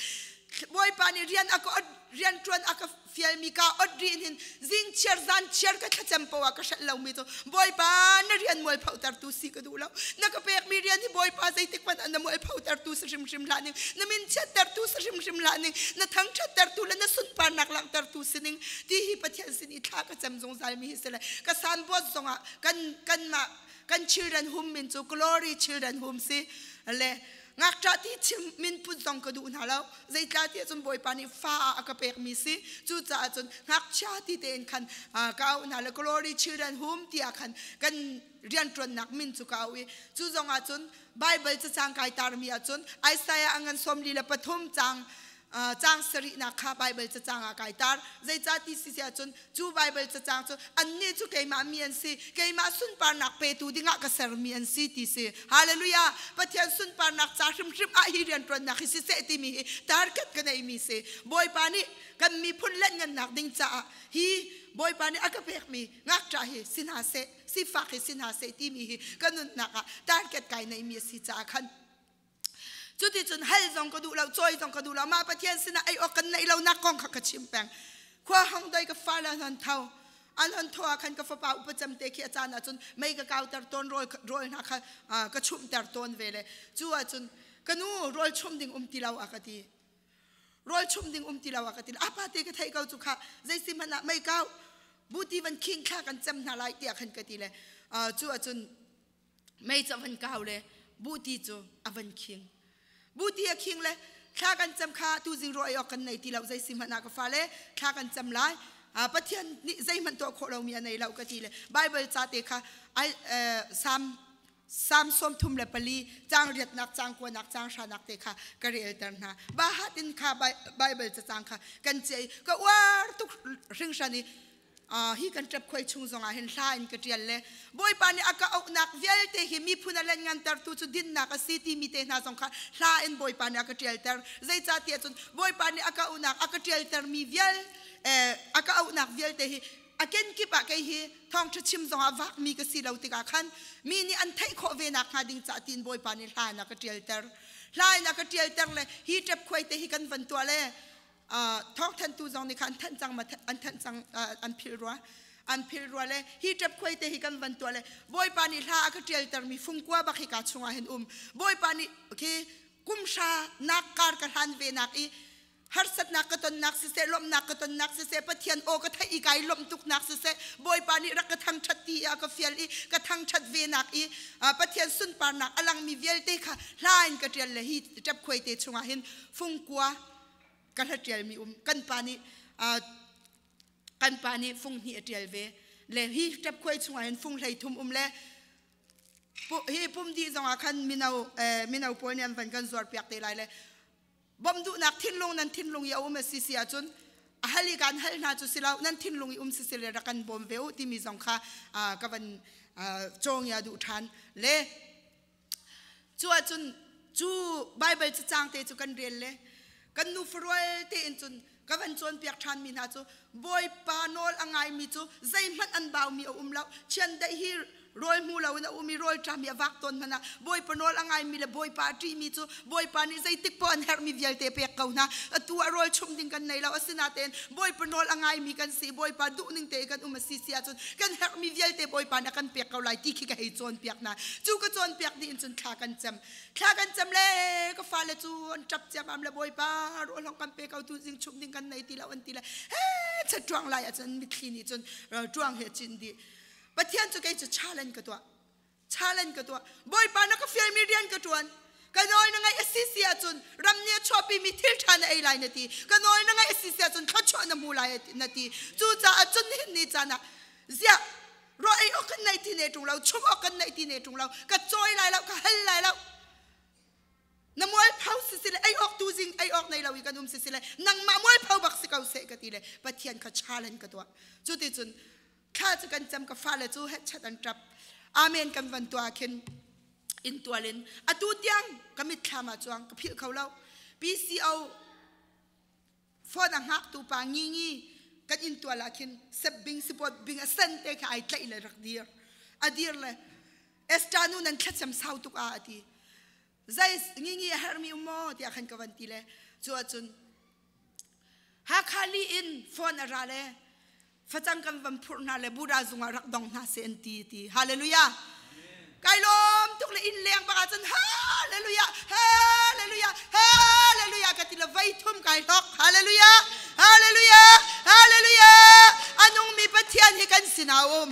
Bawipa nih rian a ka rian ṭuan a ka fialmi ka ot rih hin zing chiar zan chiar ka thlacam poah ka hrelh lomi cu, Bawipa, na rian mualphotertu si ka duh lo. Na ka pekmi rian hi, Bawipa, zeitik hmanh ah na mualphotertu si hrimhrim hlah ning, na min chiattertu si hrimhrim hlah ning, na thangṭhattertu le na sunparnak langhtertu si ning ti hi Pathian sin i thla ka cam zungzal mi hi si le ka sanbuat zongah kan kanmah kan children home min cu Glory Children Home si le ngakṭah ti chim min put zong ka duh hna lo. Zeitla ti ahcun Bawipa nih fa ah a ka pekmi si. Cucaah cun ngakchia ti tein khan ka auh hna le Glory Children Home tiah khan kan rianṭuannak min cu ka auh i cu zong ah cun Bible cacang kai tarmi ahcun Isaiah a ngan 43 caang Caang sarihnak kha Baibal cacang ah kai tar. Zeicah ti si ahcun cu Baibal cacang cu annih cu keimah mi an si, keimah sunparnak petu dingah ka sermi an si ti si. Hallelujah! Pathian sunparnak ca hrimhrim ah hi rianṭuannak hi siseh timi hi target ka neimi si. Bawipa nih kan miphun lenhngannak ding caah hi Bawipa nih a ka pekmi ngakṭah hi si hna seh, sifak hi si hna seh timi hi ka nunnak ah target kai neimi a si caah khan Cuticun hal zong ka duh lo, cawi zong ka duh lo. Mah Pathian sinah ei awk kan neih lonak kong kha ka chim peng. Khua hong doi ka fale an hon tho. An hon tho ah khan ka fapa upa cem te khi a caan ahcun mei ka kauter tawn, rawl, rawl hna kha ka chumhter tawn ve le cu ahcun ka nu rawl chum ding um ti lo a ka ti. Rawl chum ding um ti lo a ka ti. Apa te ka theih ko cu kha zei si hmanh ah mei kau buti van khing thla kan cem hna lai tiah khan ka ti le cu ahcun mei cu a van kau le buti cu a van khing buti a khing le thla kan cam kha tuzing ruah awk kan nei ti lo zei si hmanh ah ka fale thla kan cam lai Pathian nih zeihmanh tuah khawh lomi a nei lo ka ti le Bible ca te kha ai Sam Sam 34 caang riatnak caang kuanak caang hranak te kha ka relter hna ba hatin kha Bible cacang kha kan cei ka uar tuk hringhran i hi kan ṭap khuai chung zongah hin hla in ka ṭial le Bawipa nih a ka auhnak vialte hi miphun a lengngantertu cu dinnak a si timi te hna zong kha hla in Bawipa nih a ka ṭialter. Zeicahtiah cun Bawipa nih a ka auhnak a ka ṭialtermi vial a ka auhnak vialte hi a kenkip ah kei hi thawngṭha chim zongah vakmi ka si lo tikah khan mi nih an theih khawh ve nakhnga ding caah tiin Bawipa nih hla in a ka ṭialter. Hla in a ka ṭialter le hi ṭap khuai te hi kan van tuah le thawngthanhtu zong nih khan an thanh cang an thanh cang an philh rua an philh rua le hi ṭap khuai te hi kan van tuah le Bawipa nih hla a ka ṭialtermi fungkua bak hi ka chungah hin um Bawipa nih khi kumhra nak kar ka hlan ve nak i harsatnak ka tonnak siseh lawmhnak ka tonnak siseh Pathian aw ka theih i kai lawmh tuknak siseh Bawipa nih rak ka thangṭhat ti a ka fial i ka thangṭhat ve nak i Pathian sunparnak a langmi vialte kha hla in ka ṭial le hi ṭap khuai te chungah hin fungkua ka hla ṭialmi um kan pa nih kan pa nih fung hnih a ṭial ve le hi ṭap khuai chungah hin fung hlei thum um le hi pum dih zongah khan mino mino pawl nih an van kan zuar piak te lai le bawmh duhnak thinlung nan thinlung i a um a si si ahcun a hal i kan hal hna cu si lo nan thinlung i um si si le rak kan bawm ve u timi zong kha ka van cawng ya duh ṭhan le Cu ahcun cu Baibal cacang te cu kan rel le kan nu farual tein cun ka van cawnpiak ṭhanmi hna cu Bawipa nawl a ngaimi cu zeihmanh an baumi a um lo. Chiandeih hi rawl hmu loin a um i rawl ṭam i a vak tawn hmanh ah Bawipa nawl a ngaimi le Bawipa a ṭihmi cu Bawipa nih zeitik poah an herhmi vialte pek ko hna. Atu ah rawl chumh ding kan nei lo. Asinain Bawipa nawl a ngaimi kan si, Bawipa duhning te kan um a si si ahcun kan herhmi vialte Bawipa nih a kan pek ko lai ti khi ka hei cawnpiak hna. Cu ka cawnpiak dih in cun thla kan cam. Thla kan cam le ka fale cu an ṭap ciammam le Bawipa rawl hong kan pe ko tu zing chumh ding kan nei ti lo an ti le he chat ṭuang lai ahcun mitthli nih cun ṭuang he cin dih. Pathian cu kei cu challenge ka tuah. Challenge ka tuah. Bawipa na ka fialmi rian ka ṭuan. Ka nawl na ngaih a si si ahcun ram nih a chuahpimi thil ṭha na ei lai na ti. Ka nawl na ngaih a si si ahcun thluachuah na hmu lai na ti. Cucaah cun nihin ni caan ah ziah raw ei awk kan nei ti ne ṭung lo, chum awk kan nei ti ne ṭung lo, ka cawi lai lo, ka hal lai lo. Na mualpho sisile ei awk tu zing ei awk nei lo i kan um sisile nangmah mualpho bak si ko seh ka ti le Pathian kha challenge ka tuah. Cuticun thla cu kan cam ka fale cu chat an ṭap amen kan van tuah khin in tual in atu tiang ka mitthlam ah cuang ka philh kho lo PCO phone a hngaktu pa ngi ngi kan in tual ah khin sep bing sipawt bing a sen te kha ai tlaih le rak dir a dir le Esther nu nan thlacam sau tuk a ati zei ngi ngi a herhmi um maw tiah khan ka van ti le cu ahcun Hakha li in phone a ra le facang kan van phurh hna le Buddha zung ah rak dong hna seh an ti ti hallelujah kai lawm tuk le inn leng bak ahcun hallelujah hallelujah hallelujah ka ti le vei thum kai hlok hallelujah hallelujah hallelujah anung mi Pathian hi kan sinah um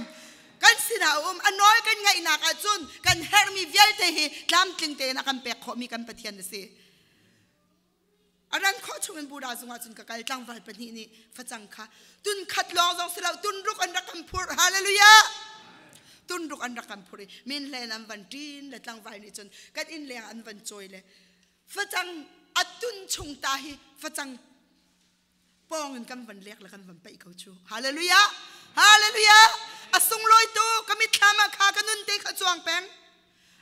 kan sinah um a nawl kan ngaihnak ahcun kan herhmi vialte hi tlamtling tein a kan pek khawhmi kan Pathian a si A ran khawh chungin Buddha zungah cun ka kal tlangval pahnih nih facang kha tun khat lawng zong si lo tun ruk an rak kan phurh hallelujah tun ruk an rak kan phurh i min hlen an van ṭin le tlangval nih cun kan inn leng an van cawi le facang A tun chung ta hi facang pawng in kan van lek le kan van peih ko cu. Hallelujah! Hallelujah! A sunglawi tu ka mitthlam ah kha ka nun te kha cuang peng.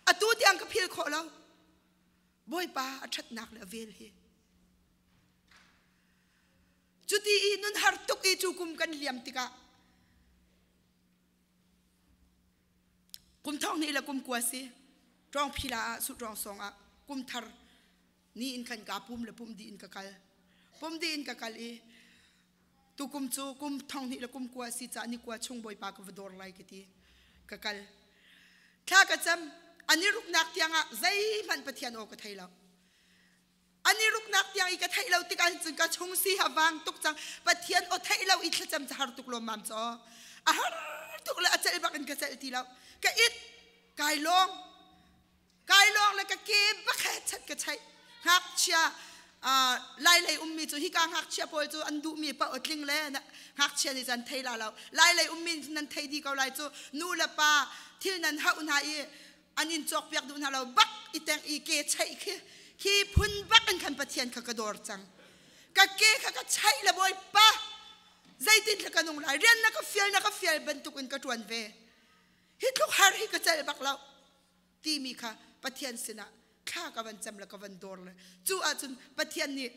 Atu tiang ka phil khawh lo. Bawipa a ṭhatnak le a vel hi. Cuti i nun har tuk i cu kum kan liam tikah kum thong hnih le kum kua si ṭawng phila ah su ṭawng song ah kum thar ni in khan ka pum le pum di in ka kal pum di in ka kal i tukum cu kum thong hnih le kum kua si ca ni kua chung bawipa ka va dawr lai ka ti ka kal thla ka cam ani ruknak tiangah zeihmanh Pathian aw ka thei lo An i ruknak tiang i ka theih lo tikah cun ka chung si ha vang tuk cang. Pathian aw theih lo i thlacam cu har tuk lawmmam cu. A har tuk le a celh bak in ka celh ti lo. Ka it kai lawng kai lawng le ka ke bak he chat ka chaih. Ngakchia lai lei ummi cu hika ngakchia pawl cu an duhmi paoh a tling le ngakchia nih cun thei la lo. Lai lei ummi nan thei dih ko lai cu nu le pa thil nan hauh hna i an in cawkpiak duh hna lo bak i teng i ke chaih khi khi phun bak in khan Pathian kha ka dawr cang ka ke kha ka chaih le Bawipa zeitin thla ka nung lai rian na ka fial na ka fial bantuk in ka tuan ve hi tluk har hi ka celh bak lo timi kha Pathian sinah thla ka van cam le ka van dawr le cu ahcun Pathian nih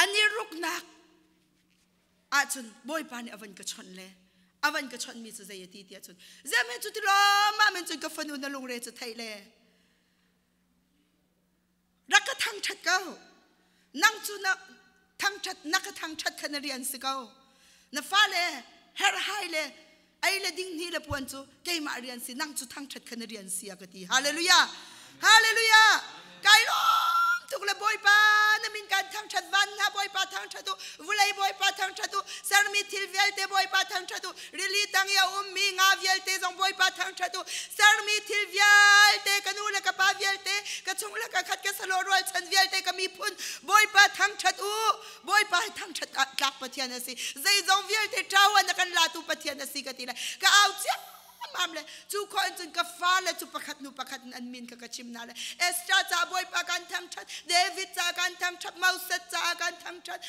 an i ruknak ahcun Bawipa nih a van ka chawnh le a van ka chawnhmi cu zei a ti tiah cun zemen cu ti mah men cun ka fanu na lungre cu theih le rak ka thangṭhat ko nang cu na thangṭhat na ka thangṭhat kha na rian si ko na fale herhhai le ei le ding hni le puan cu keimah rian si nang cu thangṭhat kha na rian si a ka ti hallelujah hallelujah kai lawm tuk le bawipa na min kan thangṭhat van hna bawipa thangṭhat u vulei bawipa thangṭhat u sermi thil vialte bawipa thangṭhat u rili tang i a ummi nga vialte zong bawipa thangṭhat u sermi thil vialte ka nu le ka pa vialte ka chung le ka khat ka salo rualchan vialte ka miphun bawipa thangṭhat u Bawipa hi thangṭhat tlak Pathian a si. Zeizong vialte ṭawan a kan latu Pathian a si ka ti le ka au ciammam le cu khawh in cun ka fale cu pakhat hnu pakhat in an min kha ka chim hna le Esther ca Bawipa kan thangṭhat, David ca kan thangṭhat, Moses ca kan thangṭhat,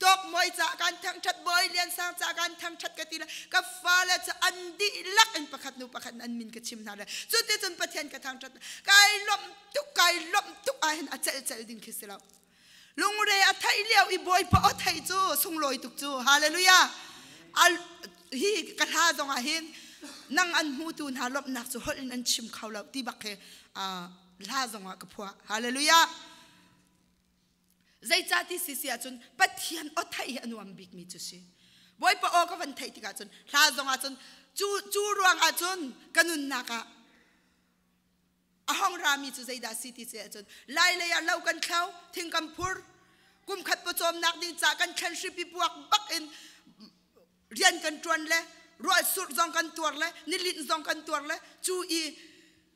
Tawk Moi ca kan thangṭhat, Bawi Lian Sang ca kan thangṭhat ka ti le ka fale cu an dihlak in pakhat hnu pakhat in an min ka chim hna le cuticun Pathian ka thangṭhat. Kai lawmh tuk, kai lawmh tuk ahhin a celh celh ding khi si lo. Lungre a theih lio i Bawipa aw theih cu sunglawi tuk cu. Hallelujah. Al hi ka hla zong ah hin nang an hmutu hna lawmhnak cu holh in an chim kho lo ti bak hi hla zong ah ka phuah. Hallelujah. Zeicah ti si si ahcun Pathian aw theih hi a nuam bikmi cu si. Bawipa aw ka van theih tikah cun hla zong ah cun cu cu ruang ah cun ka nunnak ah A hong rami cu zeidah si ti si ahcun lai lei ah lo kan thlo, thing kan phur, kum khat pawcawmnak ding ca kan thlen hripi puak bak in rian kan ṭuan le ruah surh zong kan tuar le nilinh zong kan tuar le cu i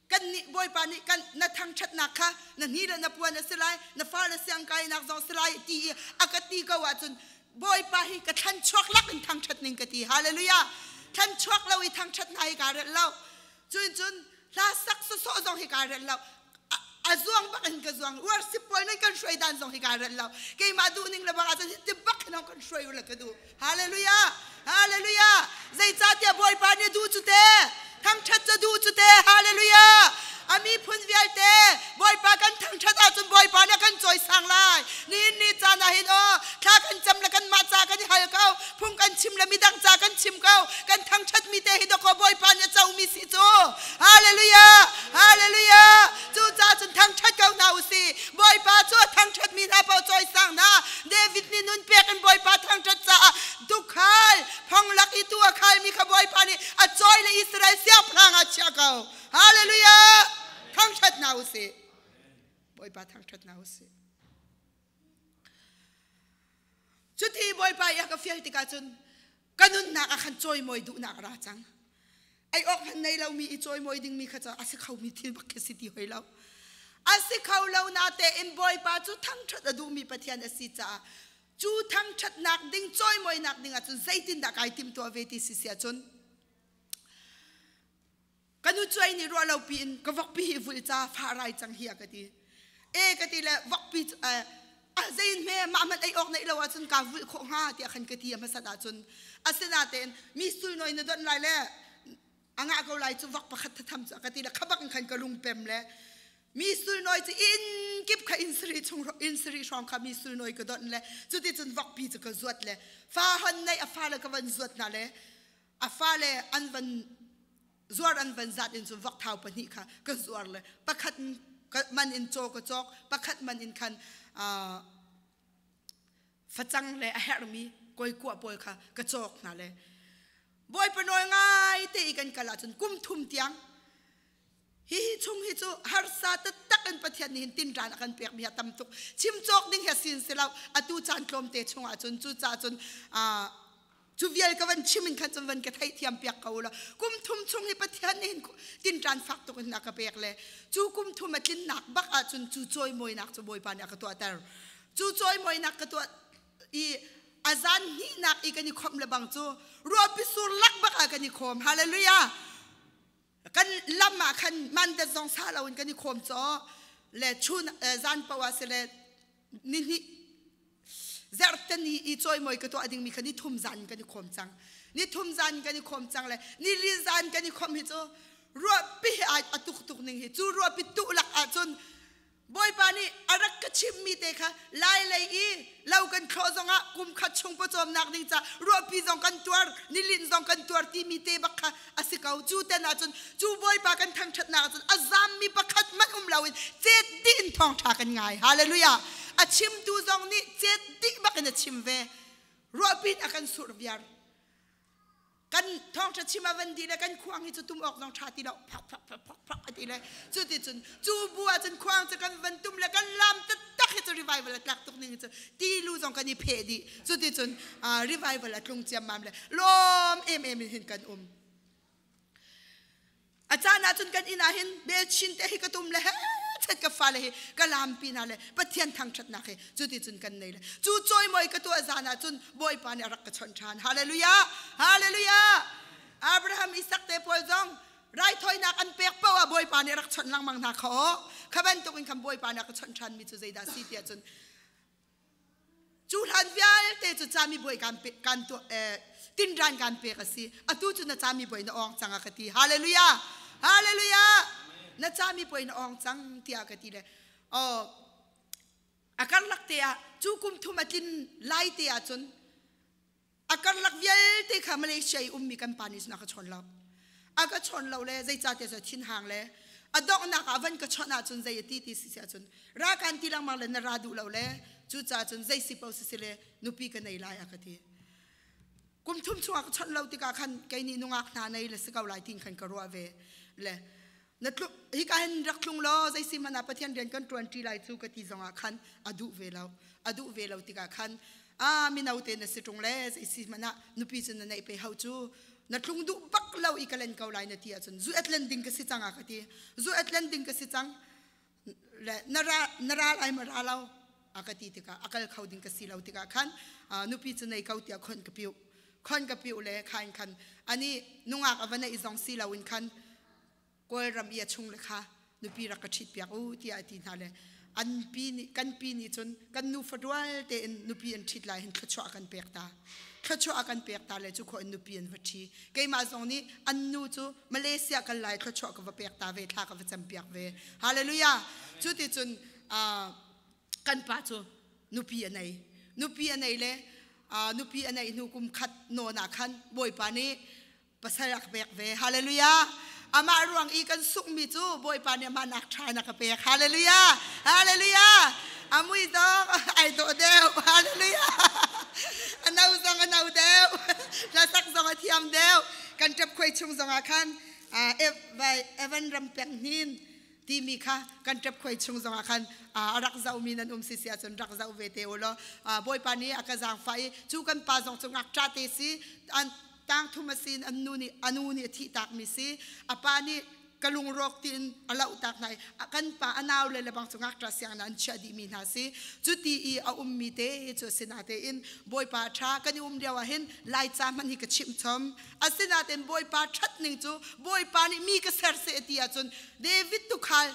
kan nih Bawipa nih kan na thangṭhatnak kha na hni le na puan a si lai na fale siangkainak zong si lai ti i a ka ti ko ahcun Bawipa hi ka thlan chuak lak in thangṭhat ning ka ti hallelujah thlan chuak lo i thangṭhat hna hi kaa relh lo Cun cun hla sak sawsawh zong hi kaa relh lo. A zuang bak in ka zuang. Worship pawl nan kan hruai dan zong hi kaa relh lo. Keimah duh ning le bang ahcun hi bak hin kan hruai u le ka duh. Hallelujah! Hallelujah! Zeicahtiah Bawipa nih duh cu te. Thangṭhat cu duh cu te. Hallelujah! A miphun vialte Bawipa kan thangṭhat ahcun Bawipa nih a kan cawisang lai. Nihin ni caan ah hin aw thla kan cam le kanmah ca kan i hal ko. Phung kan chim le midang ca kan chim ko. Kan thangṭhatmi te hi dawkaw Bawipa nih a comi si cu. Hallelujah! Hallelujah! Cucaah cun thangṭhat ko hna u sih. Bawipa cu a thangṭhatmi hna paoh cawisang hna. David nih nun pek in Bawipa thangṭhat caah tuukhal phonglak i tuu a khalmi kha Bawipa nih a cawi le Israel siangpahrang ah chia ko. Hallelujah! Thangṭhat hna u sih. Bawipa thangṭhat hna u sih. Cuti Bawipa i a ka fial tikah cun ka nunnak ah khan cawimawi duhnak a ra cang. Ei awk hmanh nei lomi i cawimawi dingmi kha cu a si khomi thil bak khi si ti hoi lo. A si kho lo natein Bawipa cu thangṭhat a duhmi Pathian a si caah cu thangṭhatnak ding cawimawinak ding ah cun zeitindah kai timhtuah ve ti si si ahcun Ka nu cuai nih ruah lo piin ka vokpi hi vulh ca fa rai cang hi a ka ti. E ka ti le vokpi a zein hme mah man ei awk neih lo ahcun ka vulh khawh hnga tiah khan ka ti a hmasat ahcun. Asinain mi sulnawi na donh lai le a ngah ko lai cu vok pakhat thatham cu ka ti le khabak in khan ka lung pem le mi sulnawi cu inn kip kha inn sari chung inn sari hrawng kha mi sulnawi ka donh le cuti cun vokpi cu ka zuat le fa hon nei a fa le ka van zuat hna le a fa le an van zuar an van zat in cun vok thau pahnih kha ka zuar le pakhat man in caw ka cawk, pakhat man in khan facang le a herhmi kawikua pawl kha ka cawk hna le Bawipa nawl ngai te i kan kal ahcun kum thum tiang hi hi chung hi cu harsa taktak in Pathian nih hin tinṭan a kan pek mi a tam tuk. Chim cawk ding hi a sin si lo. Atu caan tlawmte chung ahcun cu ca cun cu vial ka van chim in khan cun van ka theihthiam piak ko law kum thum chung hi Pathian nih hin tinṭan fak tuk in a ka pek le cu kum thum a tlinnak bak ahcun cu cawimawinak cu Bawipa nih a ka tuahter. Cu cawimawinak ka tuah i a zan hnihnak i kan i khawmh le bang cu ruahpi sur lak bak ah kan i khawm. Hallelujah! Kan lam ah khan mandat zong sa loin kan i khawm caw le chun zan paoh ah si le ni hnih zarhteni i cawimawi ka tuah dingmi kha ni thum zan kan i khawm cang. Ni thum zan kan i khawm cang le ni li zan kan i khawm hi cu ruahpi hi a tuk tuk ning hi cu ruahpi tuh lak ahcun Bawipa nih a rak ka chimhmi te kha lai lei i lo kan thlawh zongah kum khat chung pawcawmnak ding ca ruahpi zong kan tuar, nilin zong kan tuar timi te bak kha a si ko. Cu ten ahcun cu Bawipa kan thangṭhatnak ahcun a zammi pakhat hmanh um loin cet dih in thawngṭha kan ngai. Hallelujah! A chimtu zong nih cet dih bak in a chim ve. Ruahpi in a kan surh viar. Kan thawngṭha chim a van dih le kan khuang hi cu tum awk zong ṭha ti lo, phak phak phak phak phak a ti le cu ti cun cu bu ah cun khuang cu kan van tum le kan lam taktak hi cu revival a tlak tuk ning cu ti lu zong kan i pheh dih. Cu ti cun revival a tlung ciammam le lawm em em in hin kan um. A caan ah cun kan inn ah hin bel chin te hi ka tum le he chet ka fale hi ka lampi hna le Pathian thangṭhatnak hi cuti cun kan nei le cu cawimawi ka tuah zan ah cun Bawipa nih a rak ka chawnh ṭhan. Hallelujah! Hallelujah! Abraham, Isak te pawl zong raithawinak an pek paoh ah Bawipa nih a rak chawnh lengmang hna kha aw. Kha bantukin khan Bawipa nih a ka chawnh ṭhanmi cu zeidah a si tiah cun Cu hlan vialte cu camibuai kan kan tuah tinran kan pek a si. Atu cu na camibuai na awng cang a ka ti. Hallelujah! Hallelujah! Na camibuai na awng cang tiah ka ti le oh a karlak te ah cu kum thum a tlin lai te ah cun a karlak vialte kha Malaysia i ummi kan pa nih cun a ka chawn lo. A ka chawn lo le zeicahtiah cu thinhang le a donghnak ah van ka chawnh ahcun zei a ti ti si si ahcun ra kan ti lengmang le na ra duh lo le cucaah cun zei si paoh si si le nupi ka nei lai a ka ti. Kum thum chungah ka chawnh lo tikah khan kei nih nungak hna nei le si ko lai tin khan ka ruah ve le na tlu hika hin rak tlung law zei si hmanh ah Pathian rian kan ṭuan ṭi lai cu ka ti zongah khan a duh ve lo. A duh ve lo tikah khan a mino te na si ṭung le zei si hmanh ah nupi cu na neih pe ho cu na tlung duh bak lo i ka len ko lai na ti ahcun zu et len ding ka si cang a ka ti. Zu et len ding ka si cang le na ra na ra lai ma ra lo a ka ti tikah a kal kho ding ka si lo tikah khan nupi cu nei ko tiah khon ka piu khon ka piu le khain khan ani nungak a va neih zong si lo in khan Kawlram i a chung le kha nupi rak ka ṭhit piak u tiah a ti hna le an pi nih kan pi nih cun kan nufa rual tein nupi an ṭhit lai hin thluachuah a kan pek ta. Thluachuah a kan pek ta le cu khawh in nupi an va ṭhi. Keimah zong nih an nu cu Malaysia kal lai thluachuah ka va pek ta ve, thla ka va cam piak ve. Hallelujah! Cu ti cun kan pa cu nupi a nei. Nupi a nei le nupi a neih hnu kum khat nawn ah khan Bawipa nih pasal a ka pek ve. Hallelujah! Amah ruang i kan sukmi cu Bawipa nih amah nak ṭha in a ka pek. Hallelujah! Hallelujah! A mui zong ai dawh deuh. Hallelujah! A no zong a no deuh. Hlasak zong a thiam deuh. Kan ṭap khuai chung zong ah khan Evan ram peng hnin timi kha kan ṭap khuai chung zong ah khan a rak zohmi nan um si si ahcun rak zoh ve te u law Bawipa nih a ka zaangfah i cu kan pa zong cu ngakṭah te si an tangthum a si in an nu nih a nu nih a thih takmi si a pa nih ka lungrawk tiin a loh tak hna i kan pa a nau le lebang cu ngakṭah sianginn an chiah dihmi hna si. Cuti i a ummi te cu asinatein Bawipa ṭha kan i um lio ah hin Laica hmanh hi ka chimh chom. Asinatein Bawipa ṭhat ning cu Bawipa nih mi ka ser seh ti ahcun David tukhal.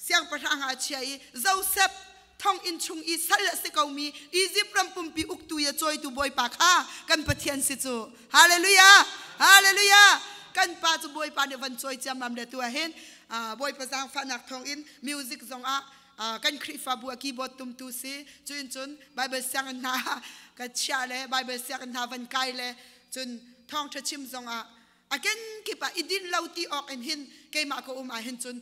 Siangpahrang ah a chia i Josef thonginn chung i sal a si komi Izipt ram pumpi uktu i a cawitu Bawipa kha kan Pathian si cu. Hallelujah! Hallelujah! Kan pa cu Bawipa nih van cawi ciammam le tu ah hin Bawipa zaangfahnak thawngin music zong ah kan Khrihfabu a keyboard tumtu si cuin cun Bible sianginn hna ka chia le Bible sianginn hna van kai le cun thawngṭha chim zong ah a kenkip ah i din lo ti awk in hin keimah ka um ah hin cun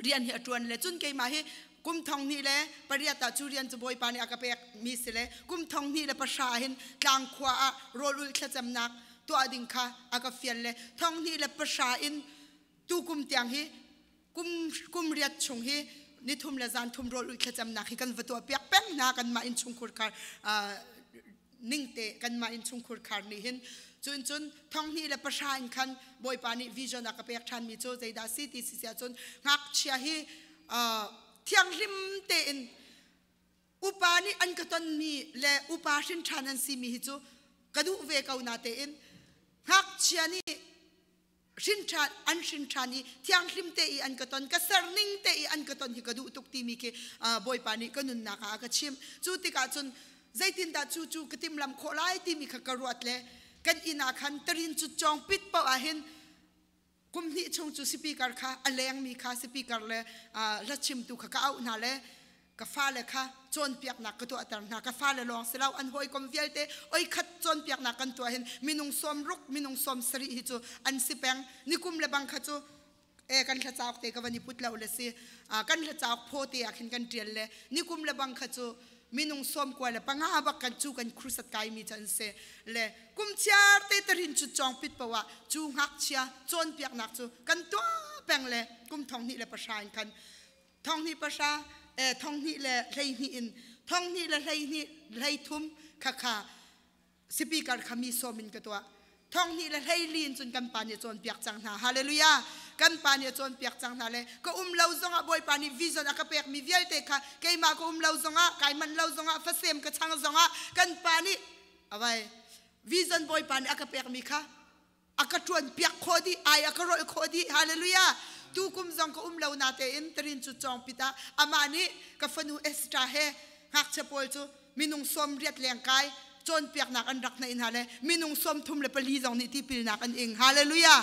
rian hi a ṭuan le cun keimah hi kum thong hnih le pariat ah cu rian cu Bawipa nih a ka pek mi si le kum thong hnih le pahra ah hin tlangkhua ah rawl ulh thlacamnak tuah ding kha a ka fial le thong hnih le pahra in tu kum tiang hi kum kum riat chung hi nithum le zan thum rawl ulh thlacamnak hi kan va tuah piak peng hna kanmah innchungkhur khar ningte kanmah innchungkhur khar nih hin cun cun thong hnih le pahra in khan Bawipa nih vision a ka pek ṭhanmi cu zeidah si ti si siah cun ngakchia hi thianghlim tein upa nih an ka tonmi le upa hrin ṭhan an simi hi cu ka duh ve ko na tein ngakchia nih hrinṭhan an hrinṭhan i thianghlim te i an ka ton ka serning te i an ka ton hi ka duh tuk timi khi Bawipa nih ka nunnak ah a ka chimh. Cu tikah cun zeitindah cu cu ka timhlam khawh lai timi kha ka ruat le kan inn ah khan tarin cu cawng pit paoh ah hin kum hnih chung cu speaker kha a lengmi kha speaker le hla chimtu kha ka auh hna le ka fale kha cawnpiaknak ka tuahter hna. Ka fale lawng si lo, an hawikom vialte oi khat cawnpiaknak kan tuah hin minung sawm ruk, minung sawm sarih hi cu an si peng. Nikum le bang kha cu e kan hla cauk te ka van i put lo le si, kan hla cauk phaw te ah khin kan tial le nikum le bang kha cu minung sawm kua le panga bak kan cu kan crusade kai mi cu an si le kum chiar te tarin cu cawng pit poah cu ngakchia cawnpiaknak cu kan tuah peng le kum thong hnih le pahra in khan thong hnih pahra thong hnih le hleihnih in thong hnih le hleihnih hleithum khakha speaker kha mi sawm in ka tuah. Thong hnih le hleili in cun kan pa nih a cawnpiak cang hna. Hallelujah! Kan pa nih a cawnpiak cang hna le ka um lo zongah Bawipa nih vision a ka pekmi vialte kha keimah ka um lo zongah, kai manh lo zongah, fasem ka chang zongah kan pa nih awai vision Bawipa nih a ka pekmi kha a ka ṭuan piak khawh dih, ai a ka rolh khawh dih. Hallelujah! Tu kum zong ka um lo na tein tarin cu cawng pit ah amah nih ka fanu Esther he ngakchia pawl cu minung sawm riat leng kai cawnpiaknak an rak hnaih hna le minung sawm thum le pali zong nih tipilnak an ing. Hallelujah!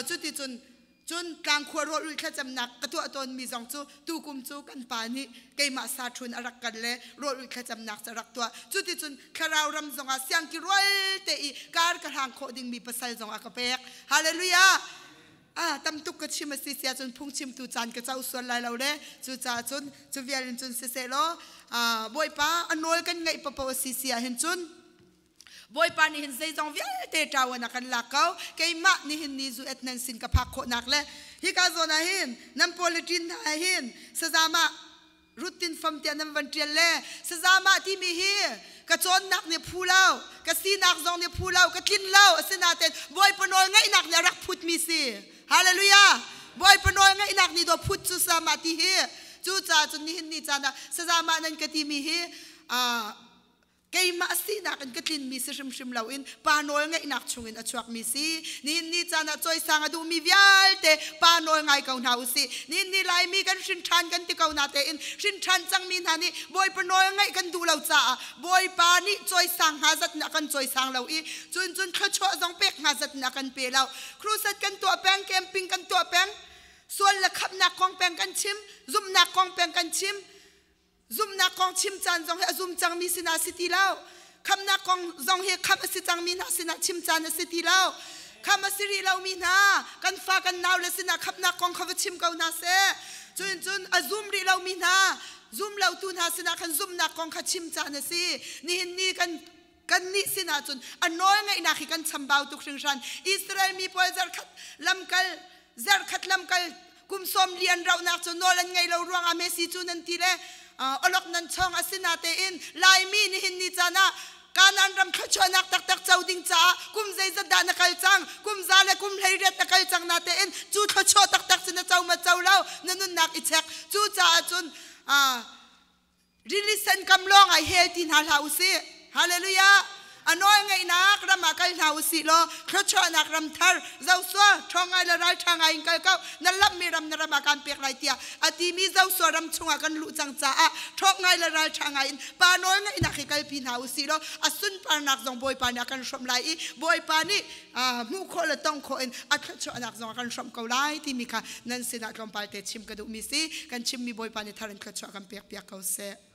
Cuti cun cun tlangkhua rawl ulh thlacamnak ka tuah tawnmi zong cu tukum cu kan pa nih keimah sa ṭhun a rak kan le rawl ulh thlacamnak cu a rak tuah. Cuticun thlarau ram zongah siangki rual te i kar ka hlang khawh dingmi pasal zong a ka pek. Hallelujah! Ah, tam tuk ka chim a si sia cun phungchimtu caan ka co sual lai lo le cucaah cun cu vial in cun siseh law, Bawipa a nawl kan ngaih papo a si si ah hin cun Bawipa nih hin zeizong vialte ṭawan a kan lak ko. Keimah nihin ni zu et nan sin ka phak khawhnak le hika zawn ah hin nan politin hna hin sazama rutin fam tiah nan van ṭial le sazama timi hi ka cawnnak nih phu lo, ka sinak zong nih phu lo, ka tlin lo. Asinain Bawipa nawl ngaihnak nih a rak phutmi si. Hallelujah! Bawipa nawl ngaihnak nih daw phut cu sazama ti hi. Cucaah cun nihin ni caan ah sazama nan ka timi hi keimah sinak in ka tlinmi si hrimhrim loin pa nawl ngeihnak chungin a chuakmi si. Nihin ni caan ah cawisang a duhmi vialte pa nawl ngai ko hna usih. Nihin ni Laimi kan hrin ṭhan kan ti ko na tein hrin ṭhan cangmi hna nih Bawipa nawl ngaih kan duh lo caah Bawipa nih cawisang hnga zat in a kan cawisang lo i cun cun thluachuah zong pek hnga zat in a kan pe lo. Crusade kan tuah peng, camping kan tuah peng, sual le khamhnak kong peng kan chim, zumhnak kong peng kan chim. Zumhnak kong chim caan zong hi a zum cangmi sinah si ti lo. Khamhnak kong zong hi khamh a si cangmi hna sinah chim caan a si ti lo. Khamh a si rih lomi hna kan fa kan nau le sinah khamhnak kong kha va chim ko hna seh. Cun cun a zum rih lomi hna zum lotu hna sinah khan zumhnak kong kha chim caan a si. Nihin ni kan kannih sinah cun a nawl ngaihnak hi kan chambau tuk hringhran. Israel mi pawl zarkhat lamkal zarkhat lamkal kum sawm li an rauhnak cu nawl an ngei lo ruangah Messi cu nan ti le olok nan chong. Asinatein Laimi nihin ni caan ah Kanaan ram thluachuahnak taktak co ding caah kum zeizat dah na kal cang? Kum za le kum 18 na kal cang na tein cu thluachuah taktak cu na co ma co lo, na nunnak i chek. Cu caah cun rili sen kam lawng ah hel ti hna hlah usih. Hallelujah! A nawl ngaihnak ram ah kal. kal hna usih law thluachuahnak ram thar Joshua ṭhawng ngai le ralṭha ngai in kal ko na lamhmi ram na ram ah kaan pek lai tiah a timi Joshua ram chungah kan luh cang caah ṭhawng ngai le ralṭha ngai in pa nawl ngaihnak hi kalpi hna usih law a sunparnak zong Bawipa nih a kan hrawmh lai i Bawipa nih hmuh khawh le tong khawh in a thluachuahnak zong a kan hrawmh ko lai timi kha nan sinah tlawmpal te chim ka duhmi si. Kan chimmi Bawipa nih thar in thluachuah kan pek piak ko seh.